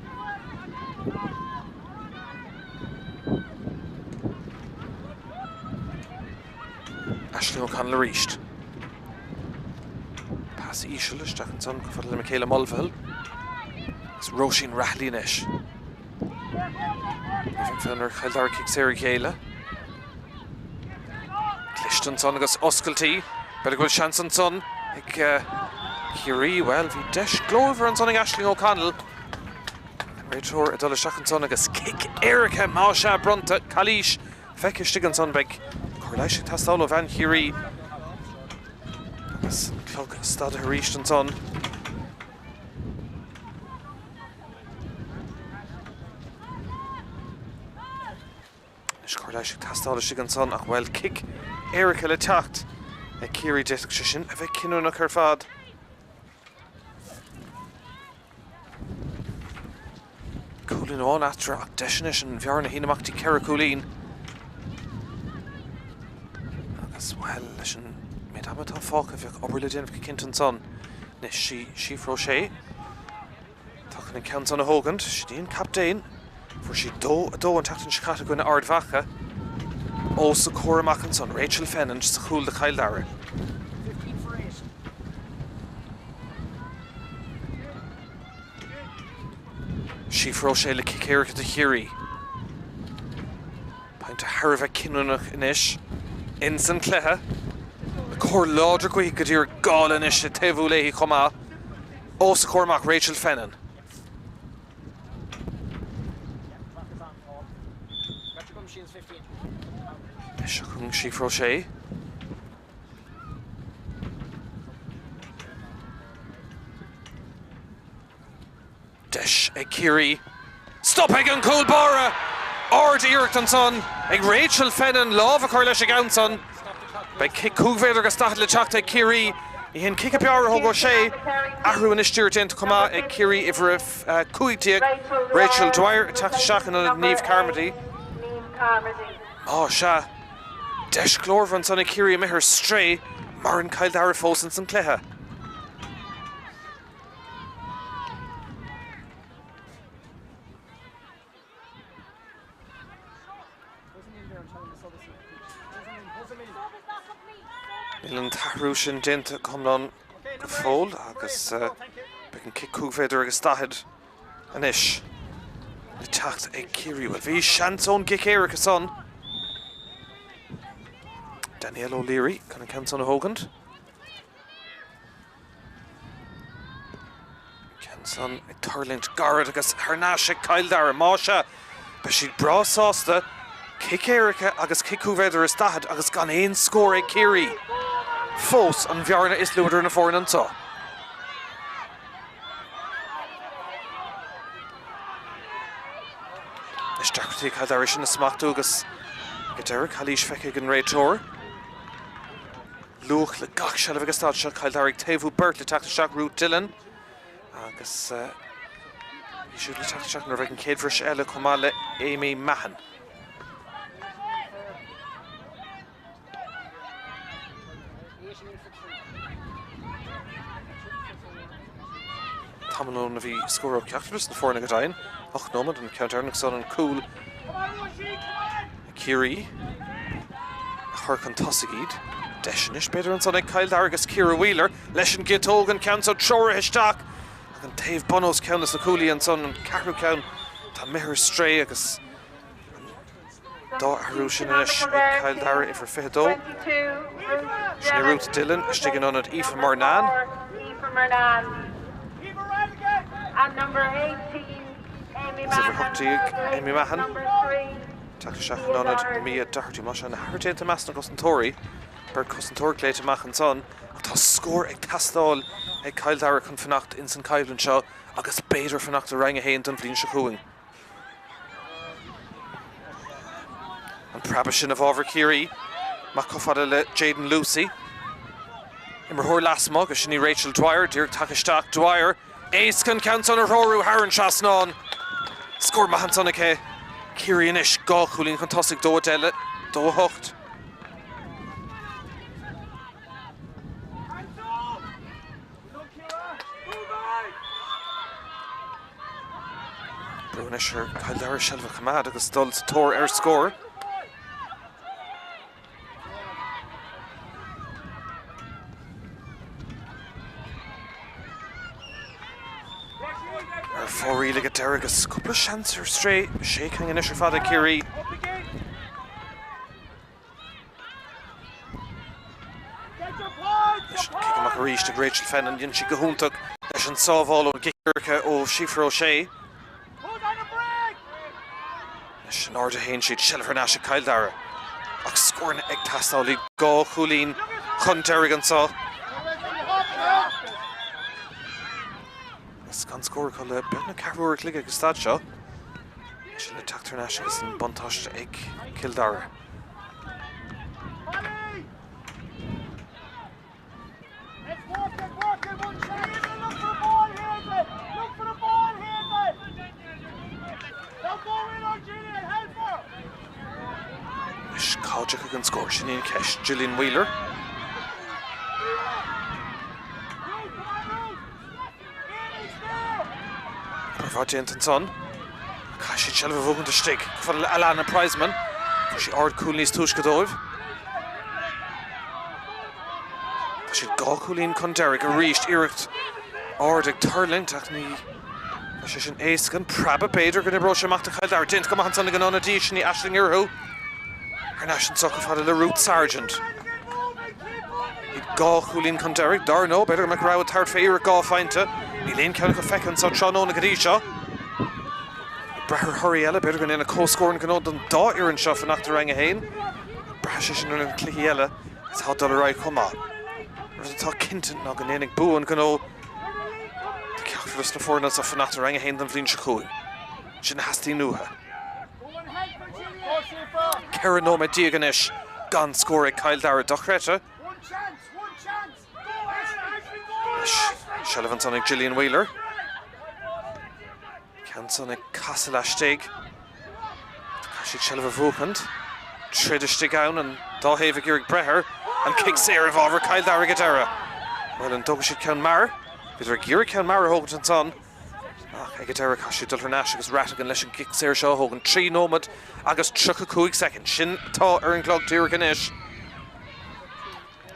Aisling O'Connell arís. Pas íseal isteach ansan chomh fada le Michaela Mulvihill. Is Róisín Rahilly anois. Ní bheidh fonn ar Chill Dara cic saor a ghéilleadh. Cliste ansan agus oscailt í. B'fhéidir go bhfuil seans ansan ag Ciarraí. Bhuel, bhí deis glórmhar ansan ag Aisling O'Connell. An réiteoir ag dul isteach ansan agus cic éirice, más ea, bronnta. Calaois feicthe istigh ansan. Beidh cóir leighis ag teastáil ó bhean Chiarraí. Agus an clog stadaithe arís ansan. Anois cóir leighis ag teastáil istigh ansan ach bhuel, cic éirice le teacht ag Ciarraí, d'fhéadfadh sé sin a bheith cinniúnach ar fad. Cúilín amháin eatarthu ach deis anois an bhearna a shíneadh amach dtí 4 cúilín. Agus, bhuel, leis an méid ama atá fágtha, bheadh obair le déanamh go cinnte ansan. Anois, sí Síofra O'Shea atá chun an ceann san a thógaint. Sin í an captaen. Fuair sí 2-2 an tseachtain seo caite i gcoinne Ard Mhacha. Os a comhair amach ansan, Rachel Fennan sa chúl do Chill Dara. Síofra O'Shea le cic éirice do Chiarraí. Pointe thar a bheith cinniúnach anois ins an cluiche. Cor láidir gaoithe go díreach gála anois ag taobhú léi chomh maith. Os a comhair amach Rachel Fennan. Seo chugainn Síofra O'Shea. Deis ag Ciarraí. Stop ag an gcúl báire! Ard-iarracht ansan ag Rachel Fennan lámh a chur leis an gceann san. Beidh cic 5 mhéadar agus 40 le teacht ag Ciarraí. Ní hé an cic ab fhearr a thóg O'Shea. Athrú anois díreach déanta chomh maith ag Ciarraí, uimhir 15, Rachel Dwyer ag teacht isteach in ionad Niamh Carmody. Á, sea. Deis ghlórmhar ansan ag Ciarraí imithe ar strae. Maireann Cill Dara fós ins an cluiche. Níl an t-athrú sin déanta go hiomlán go fóill agus beidh an cic 5 mhéadar agus 40 anois le teacht ag Ciarraí. Bhuel, bhí seans ón gcic éirice san. Danielle O'Leary chun an ceann san a thógaint. Ceann san ag tuirlingt gairid agus thar n-ais ag Cill Dara. Más ea, beidh siad breá sásta. Cic éirice agus cic 5 mhéadar is 40 agus gan aon scór ag Ciarraí. Fós an bhearna is lú idir na foirne anseo. Anois deacrachtaí ag Cill Dara sin a smachtú agus ag an deireadh calaois feicthe ag an réiteoir. Luach le gach seilbh ag an staid seo, Cill Dara ag taobhú beirt le teacht isteach, Ruth Dillon agus í siúd le teacht isteach nuair a bheidh an chéad bhris eile chomh maith le Amy Mahon. Tamall óna bhí scór ó cheachtar de na foirne go deimhin, 8 nóiméad an ceann deireanach san an cúl. Ciarraí a chur chun tosaigh iad. Deis anois b'fhéidir ansan ag Cill Dara agus Ciara Wheeler leis an gciotóg, an ceann so treoraithe isteach ach an taobh bun os cionn leis na cúlaí ansan, an ceathrú ceann atá imithe ar strae agus an dá athrú sin anois ag Cill Dara, uimhir 22. Sin í Ruth Dillon istigh in ionad Aoife Murnane. Agus uimhir 18, Amy Mahon. Teacht isteach in ionad Mia Doherty. Más ea, na hathruithe déanta i measc na gcosantóirí. Beirt chosantóir glaoite amach ansan ach tá scór ag teastáil ag Cill Dara chun fanacht ins an choimhlint seo agus b'fhéidir fanacht i Roinn 1 don bhliain seo chugainn. An preabadh sin i bhfabhar Chiarraí. Amach chomh fada le Jayden Lucey. Imreoir lasmuigh agus sin í Rachel Dwyer díreach tagtha isteach. Dwyer. Éasca an ceann san a threorú thar an trasnán. Scór maith ansan aici. Ciarraí anois, 2 chúilín chun tosaigh, 2 10 le 2 8. Brú anois ar Chill Dara seilbh a choimeád agus dul sa tóir ar scór. Ar fóraoil ag an deireadh agus cúpla seans ar strae, sé cinn anois ar fad ag Ciarraí. Leis an cic amach arís ag Rachel Fennan, dhein sí go hiontach leis an sábháil ón gcic éirice ó Síofra O'Shea. Anois in airde a théann siad, seilbh thar n-ais ag Cill Dara. Ach scóranna ag teastáil, iad 2 chúilín chun deiridh anseo. Agus gan scór acu le beagnach ceathrú uair a chloig ag an staid seo. Sin le teacht thar n-ais agus an buntáiste ag Cill Dara. Anois, cá dtiocfaidh an scór? Sin í an cheist. Gillian Wheeler. Obair mhaith déanta ansan. Caithfidh siad seilbh a bhuachaint istigh. Chomh fada le Alana Prizeman. Fuair sí ardchúl níos túisce dóibh. Tá siad 2 chúilín chun deiridh arís. Iarracht ard ag tuirlingt ach ní. Tá sé sin éasca, an preabadh b'fhéidir go n-oibreoidh sé amach do Chill Dara. Déanta go maith ansan ag an ionadaí, sin í Aisling Fhearthaigh. Thar n-ais anso chomh fada le Ruth Sargent. Iad dhá chúilín chun deiridh, dar ndóigh, b'fhéidir go mbeadh rogha tabhairt fé iarracht dhá phointe. Níl aon cheann acu feicthe anso tráthnóna go dtí seo. Ag brath ar thoradh eile, b'fhéidir go ndéanfadh comhscór an gnó don dá fhoireann seo fanacht i Roinn 1. Braithfidh sé sin ar na cluichí eile atá ag dul ar aghaidh chomh maith. Rud atá cinnte ná go ndéanfaidh bua an gnó do cheachtar de na foirne seo fanacht i Roinn 1 don bhliain seo chugainn. Sin a theastaíonn uathu. 14 nóiméad anois gan scór ag Cill Dara. Dochreidte. Anois, seilbh ansan ag Gillian Wheeler. Ceann san ag casadh laistigh. Caithfidh siad seilbh a bhuachaint. Troid istigh ann, an dá thaobh ag iarraidh breith air. An cic saor i bhfabhar Chill Dara ag an deireadh. Bhuel, an dtógfaidh siad ceann mear? Bhíodar ag iarraidh ceann mear a thógaint ansan. Ach ag an deireadh caithfidh siad dul thar n-ais agus Rhatigan leis an gcic saor seo a thógaint. 3 nóiméad agus 35 soicind. Sin atá ar an gclog díreach anois.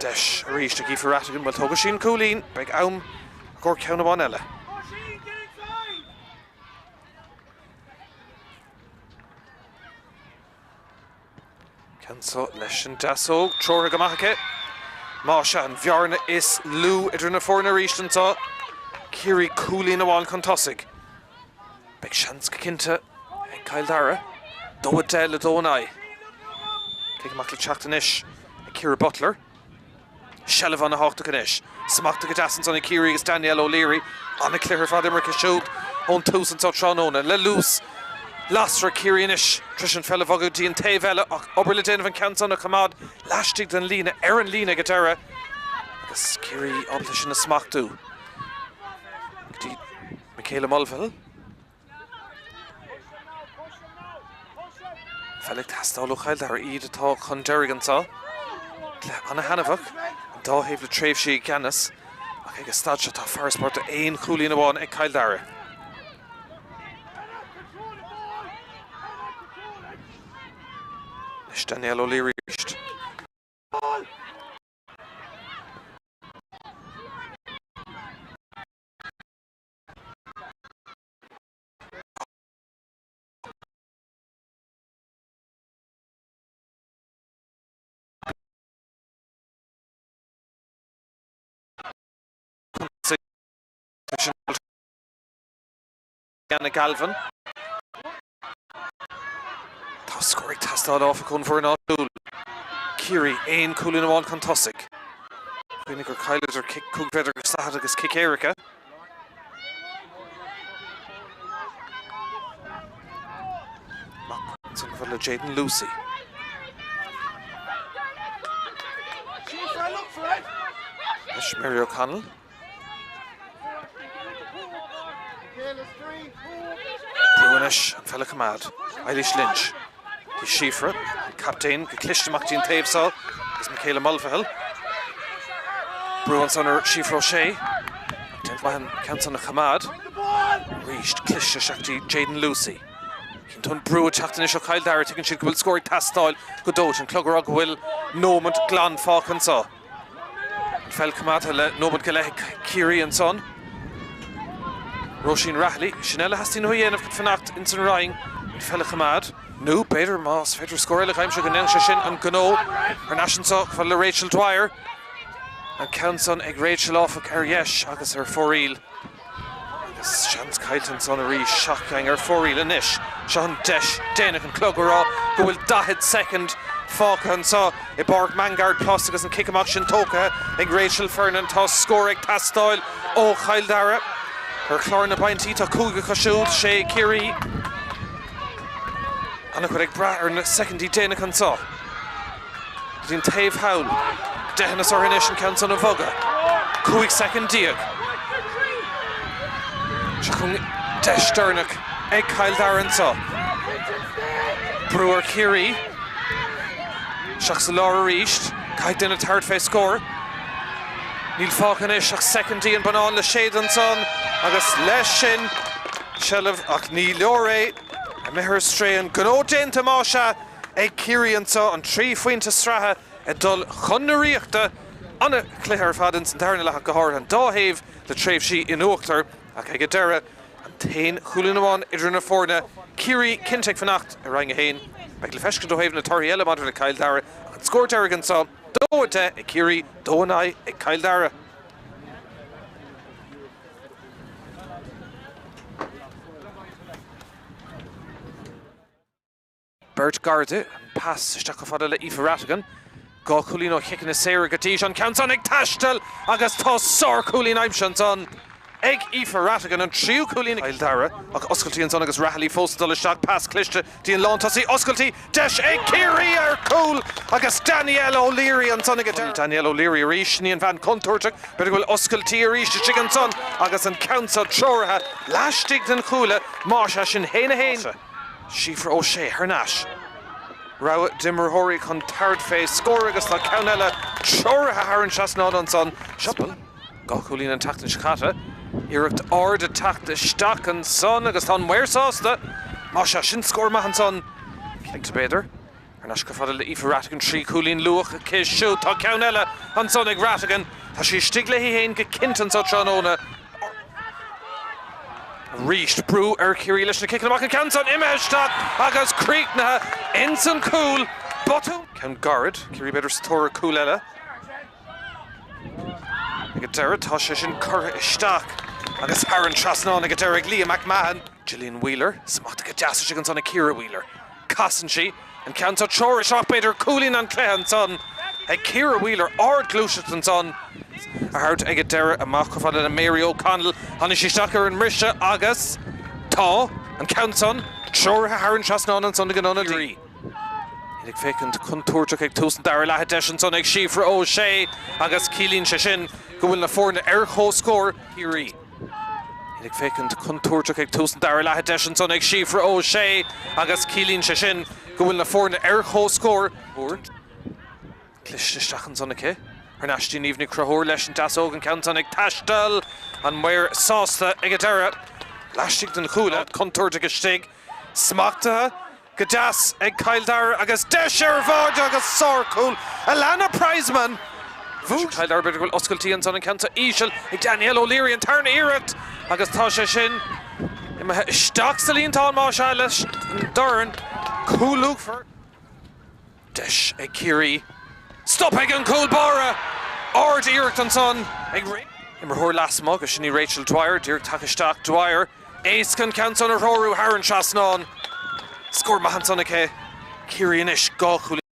Deis arís ag Aoife Rhatigan. Bhuel, tógfaidh sí an cúilín. Beidh am i gcomhair ceann amháin eile. Ceann so leis an deasóg, treoraithe go maith aici. Más ea, an bhearna is lú idir na foirne arís anseo. Ciarraí cúilín amháin chun tosaigh. Beidh seans go cinnte ag Cill Dara. 2-10 le 2-9. Cic amach le teacht anois ag Ciara Butler. Seilbh ana-thábhachtach anois. Smachtaithe go deas ansan ag Ciarraí agus Danielle O'Leary. Ana-chluiche ar fad imeartha siúd ón tús anso tráthnóna. Le luas lasrach Ciarraí anois tar éis an pheil a bhogadh go dtí an taobh eile ach obair le déanamh an ceann san a choimeád laistigh den líne, ar an líne ag an deireadh agus Ciarraí ábalta sin a smachtú go dtí Michaela Mulvihill. Peil ag teastáil ó Chill Dara, iad atá chun deiridh anseo. Cluiche ana-thaitneamhach, an dá thaobh le tréimhsí i gceannas, ach ag an staid seo tá farasbarr d'aon chúilín amháin ag Cill Dara. Anois Danielle O'Leary arís. Anna Galvin. Tá scór ag teastáil áfach ón bhfoireann áitiúil. Ciarraí, aon chúilín amháin chun tosaigh. Cuimhnigh gur chailleadar cic 5 mhéadar go 40 agus cic éirice. Amach ansan chomh fada le Jayden Lucey. Anois Mary O'Connell. Brú anois, an pheil a choimeád. Eilís Lynch. Dtí Síofra, an captaen, go cliste amach dtí an taobh seo agus Michaela Mulvihill. Brú ansan ar Síofra O'Shea. Déanta maith an ceann san a choimeád. Arís, cliste isteach dtí Jayden Lucey. Cinnte an brú ag teacht anois ó Chill Dara, tuigeann siad go bhfuil scór ag teastáil go dóite. An clog ag rá go bhfuil nóimeant glan fágtha anseo. An pheil coimeádta le nóiméad go leith ag Ciarraí ansan. Róisín Rahilly, sin eile a theastaíonn uathu a dhéanamh chun fanacht ins an roinn, an pheil a choimeád. Nó, b'fhéidir, más féidir scór eile a aimsiú go ndéanfadh sé sin an gnó. Thar n-ais anso chomh fada le Rachel Dwyer. An ceann san ag Rachel, áfach, ar dheis agus ar fóraoil. Agus seans caillte ansan arís, Seachgheaing ar fóraoil anois. Seo an deis déanach, an clog ag rá go bhfuil 40 soicind fágtha anseo i bPáirc Manguard Plus agus an cic amach sin tógtha ag Rachel Fernan. Tá scór ag teastáil ó Chill Dara. Ar chlár na bpointí tá cúig acu siúd, sé ag Ciarraí. An-chuid ag brath ar na soicindí déanacha anseo. Go dtí an taobh thall. Deitheanas orthu anois an ceann san a bhogadh. 15 soicind. Seo chugainn deis deireanach ag Cill Dara anseo. Brú ar Chiarraí. Isteach sa lár arís. Caithfidh duine tabhairt fé scór. Níl fágtha anois ach soicindí an bonnán le séideadh ansan agus leis sin seilbh ach ní leor é. Imithe ar strae an gnó déanta más ea. ag Ciarraí anseo, an 3 phointe sraithe ag dul chun na Ríochta. An-chluiche ar fad ins an darna leath ach go háirithe an dá thaobh le tréimhsí in uachtar ach ag an deireadh. An t-aon chúilín amháin idir na foirne, Ciarraí cinnte ag fanacht i Roinn 1. Beidh le feiscint ó thaobh na torthaí eile maidir le Cill Dara ach an scór deiridh anseo, 2-10 ag Ciarraí, 2-9 ag Cill Dara. Beirt Garda, an pas isteach chomh fada le Aoife Rhatigan. 2 chúilín ó chiceanna saora go dtí seo, an ceann san ag taisteal agus tá sárchúilín aimsithe ansan ag Aoife Rhatigan, an tríú cúilín ag Cill Dara ach oscailtí ansan agus Rahilly fós ag dul isteach, pas cliste dtí an lántosaí, oscailtí, deis ag Ciarraí ar chúl agus Danielle O'Leary ansan ag an deireadh. Danielle O'Leary arís, sin í an bhean contúirteach, b'fhéidir go bhfuil oscailtí arís istigh ansan agus an ceann seo treoraithe laistigh den chuaille, más ea sin 1-1. Síofra O'Shea thar n-ais. Rogha d'imreoirí chun tabhairt fé scór agus tá ceann eile treoraithe thar an trasnán ansan. Seo 2 chúilín an tseachtain seo caite. Iarracht ard ag teacht isteach ansan agus tá an maor sásta. Más ea, sin scór maith ansan. Cinnte b'fhéidir. Thar n-ais chomh fada le Aoife Rhatigan, 3 chúilín luach aici siúd. Tá ceann eile ansan ag Rhatigan. Tá sí istigh léi féin go cinnte anso tráthnóna. Arís, brú ar Chiarraí leis na ciceanna amach. An ceann san imithe isteach agus críochnaithe ins an chúl. Botún. Ceann gairid. Ciarraí b'fhéidir sa tóir ar chúl eile. Ag an deireadh, tá sé sin curtha isteach agus thar an trasnán ag an deireadh ag Leah McMahon. Gillian Wheeler, smachtaithe go deas istigh ansan ag Ciara Wheeler. Casann sí an ceann seo treoraithe isteach, b'fhéidir, cúilín an chluiche ansan ag Ciara Wheeler. Ard-ghluaiseacht ansan a thabhairt ag an deireadh amach chomh fada le Mary O'Connell. Tháinig sí isteach ar an mbriseadh agus tá an ceann san treoraithe thar an trasnán ansan ag an ionadaí. Iad ag féachaint contúirteach ag tús an dara leath, deis ansan ag Síofra O'Shea agus ciallaíonn sé sin go bhfuil na foirne ar comhscór. Ciarraí. Iad ag féachaint contúirteach ag tús an dara leath, deis ansan ag Síofra O'Shea agus ciallaíonn sé sin go bhfuil na foirne ar comhscór. Cliste isteach ansan aici. Thar n-ais dtí Niamh Ní Chonchúir leis an deasóg, an ceann san ag taisteal, an maor sásta ag an deireadh. Laistigh den chuaille, contúirteach istigh, smachtaithe. Go deas ag Cill Dara agus deis ar bháide agus sárchúl Alannah Prizeman. Bhuaigh Cill Dara, b'fhéidir go bhfuil oscailtí ansan an ceann seo íseal ag Danielle O'Leary an tarna iarracht agus tá sé sin imithe isteach sa líontán más ea leis an dorn. Cúl luachmhar. Deis ag Ciarraí. Stop ag an gcúl báire! Ard iarracht ansan ag imreoir lasmuigh agus sin í Rachel Dwyer. Díreach tagtha isteach Dwyer. Éasca an ceann san a threorú thar an trasnán. Scór maith ansan aici. Ciarraí anois, 2 chúilín.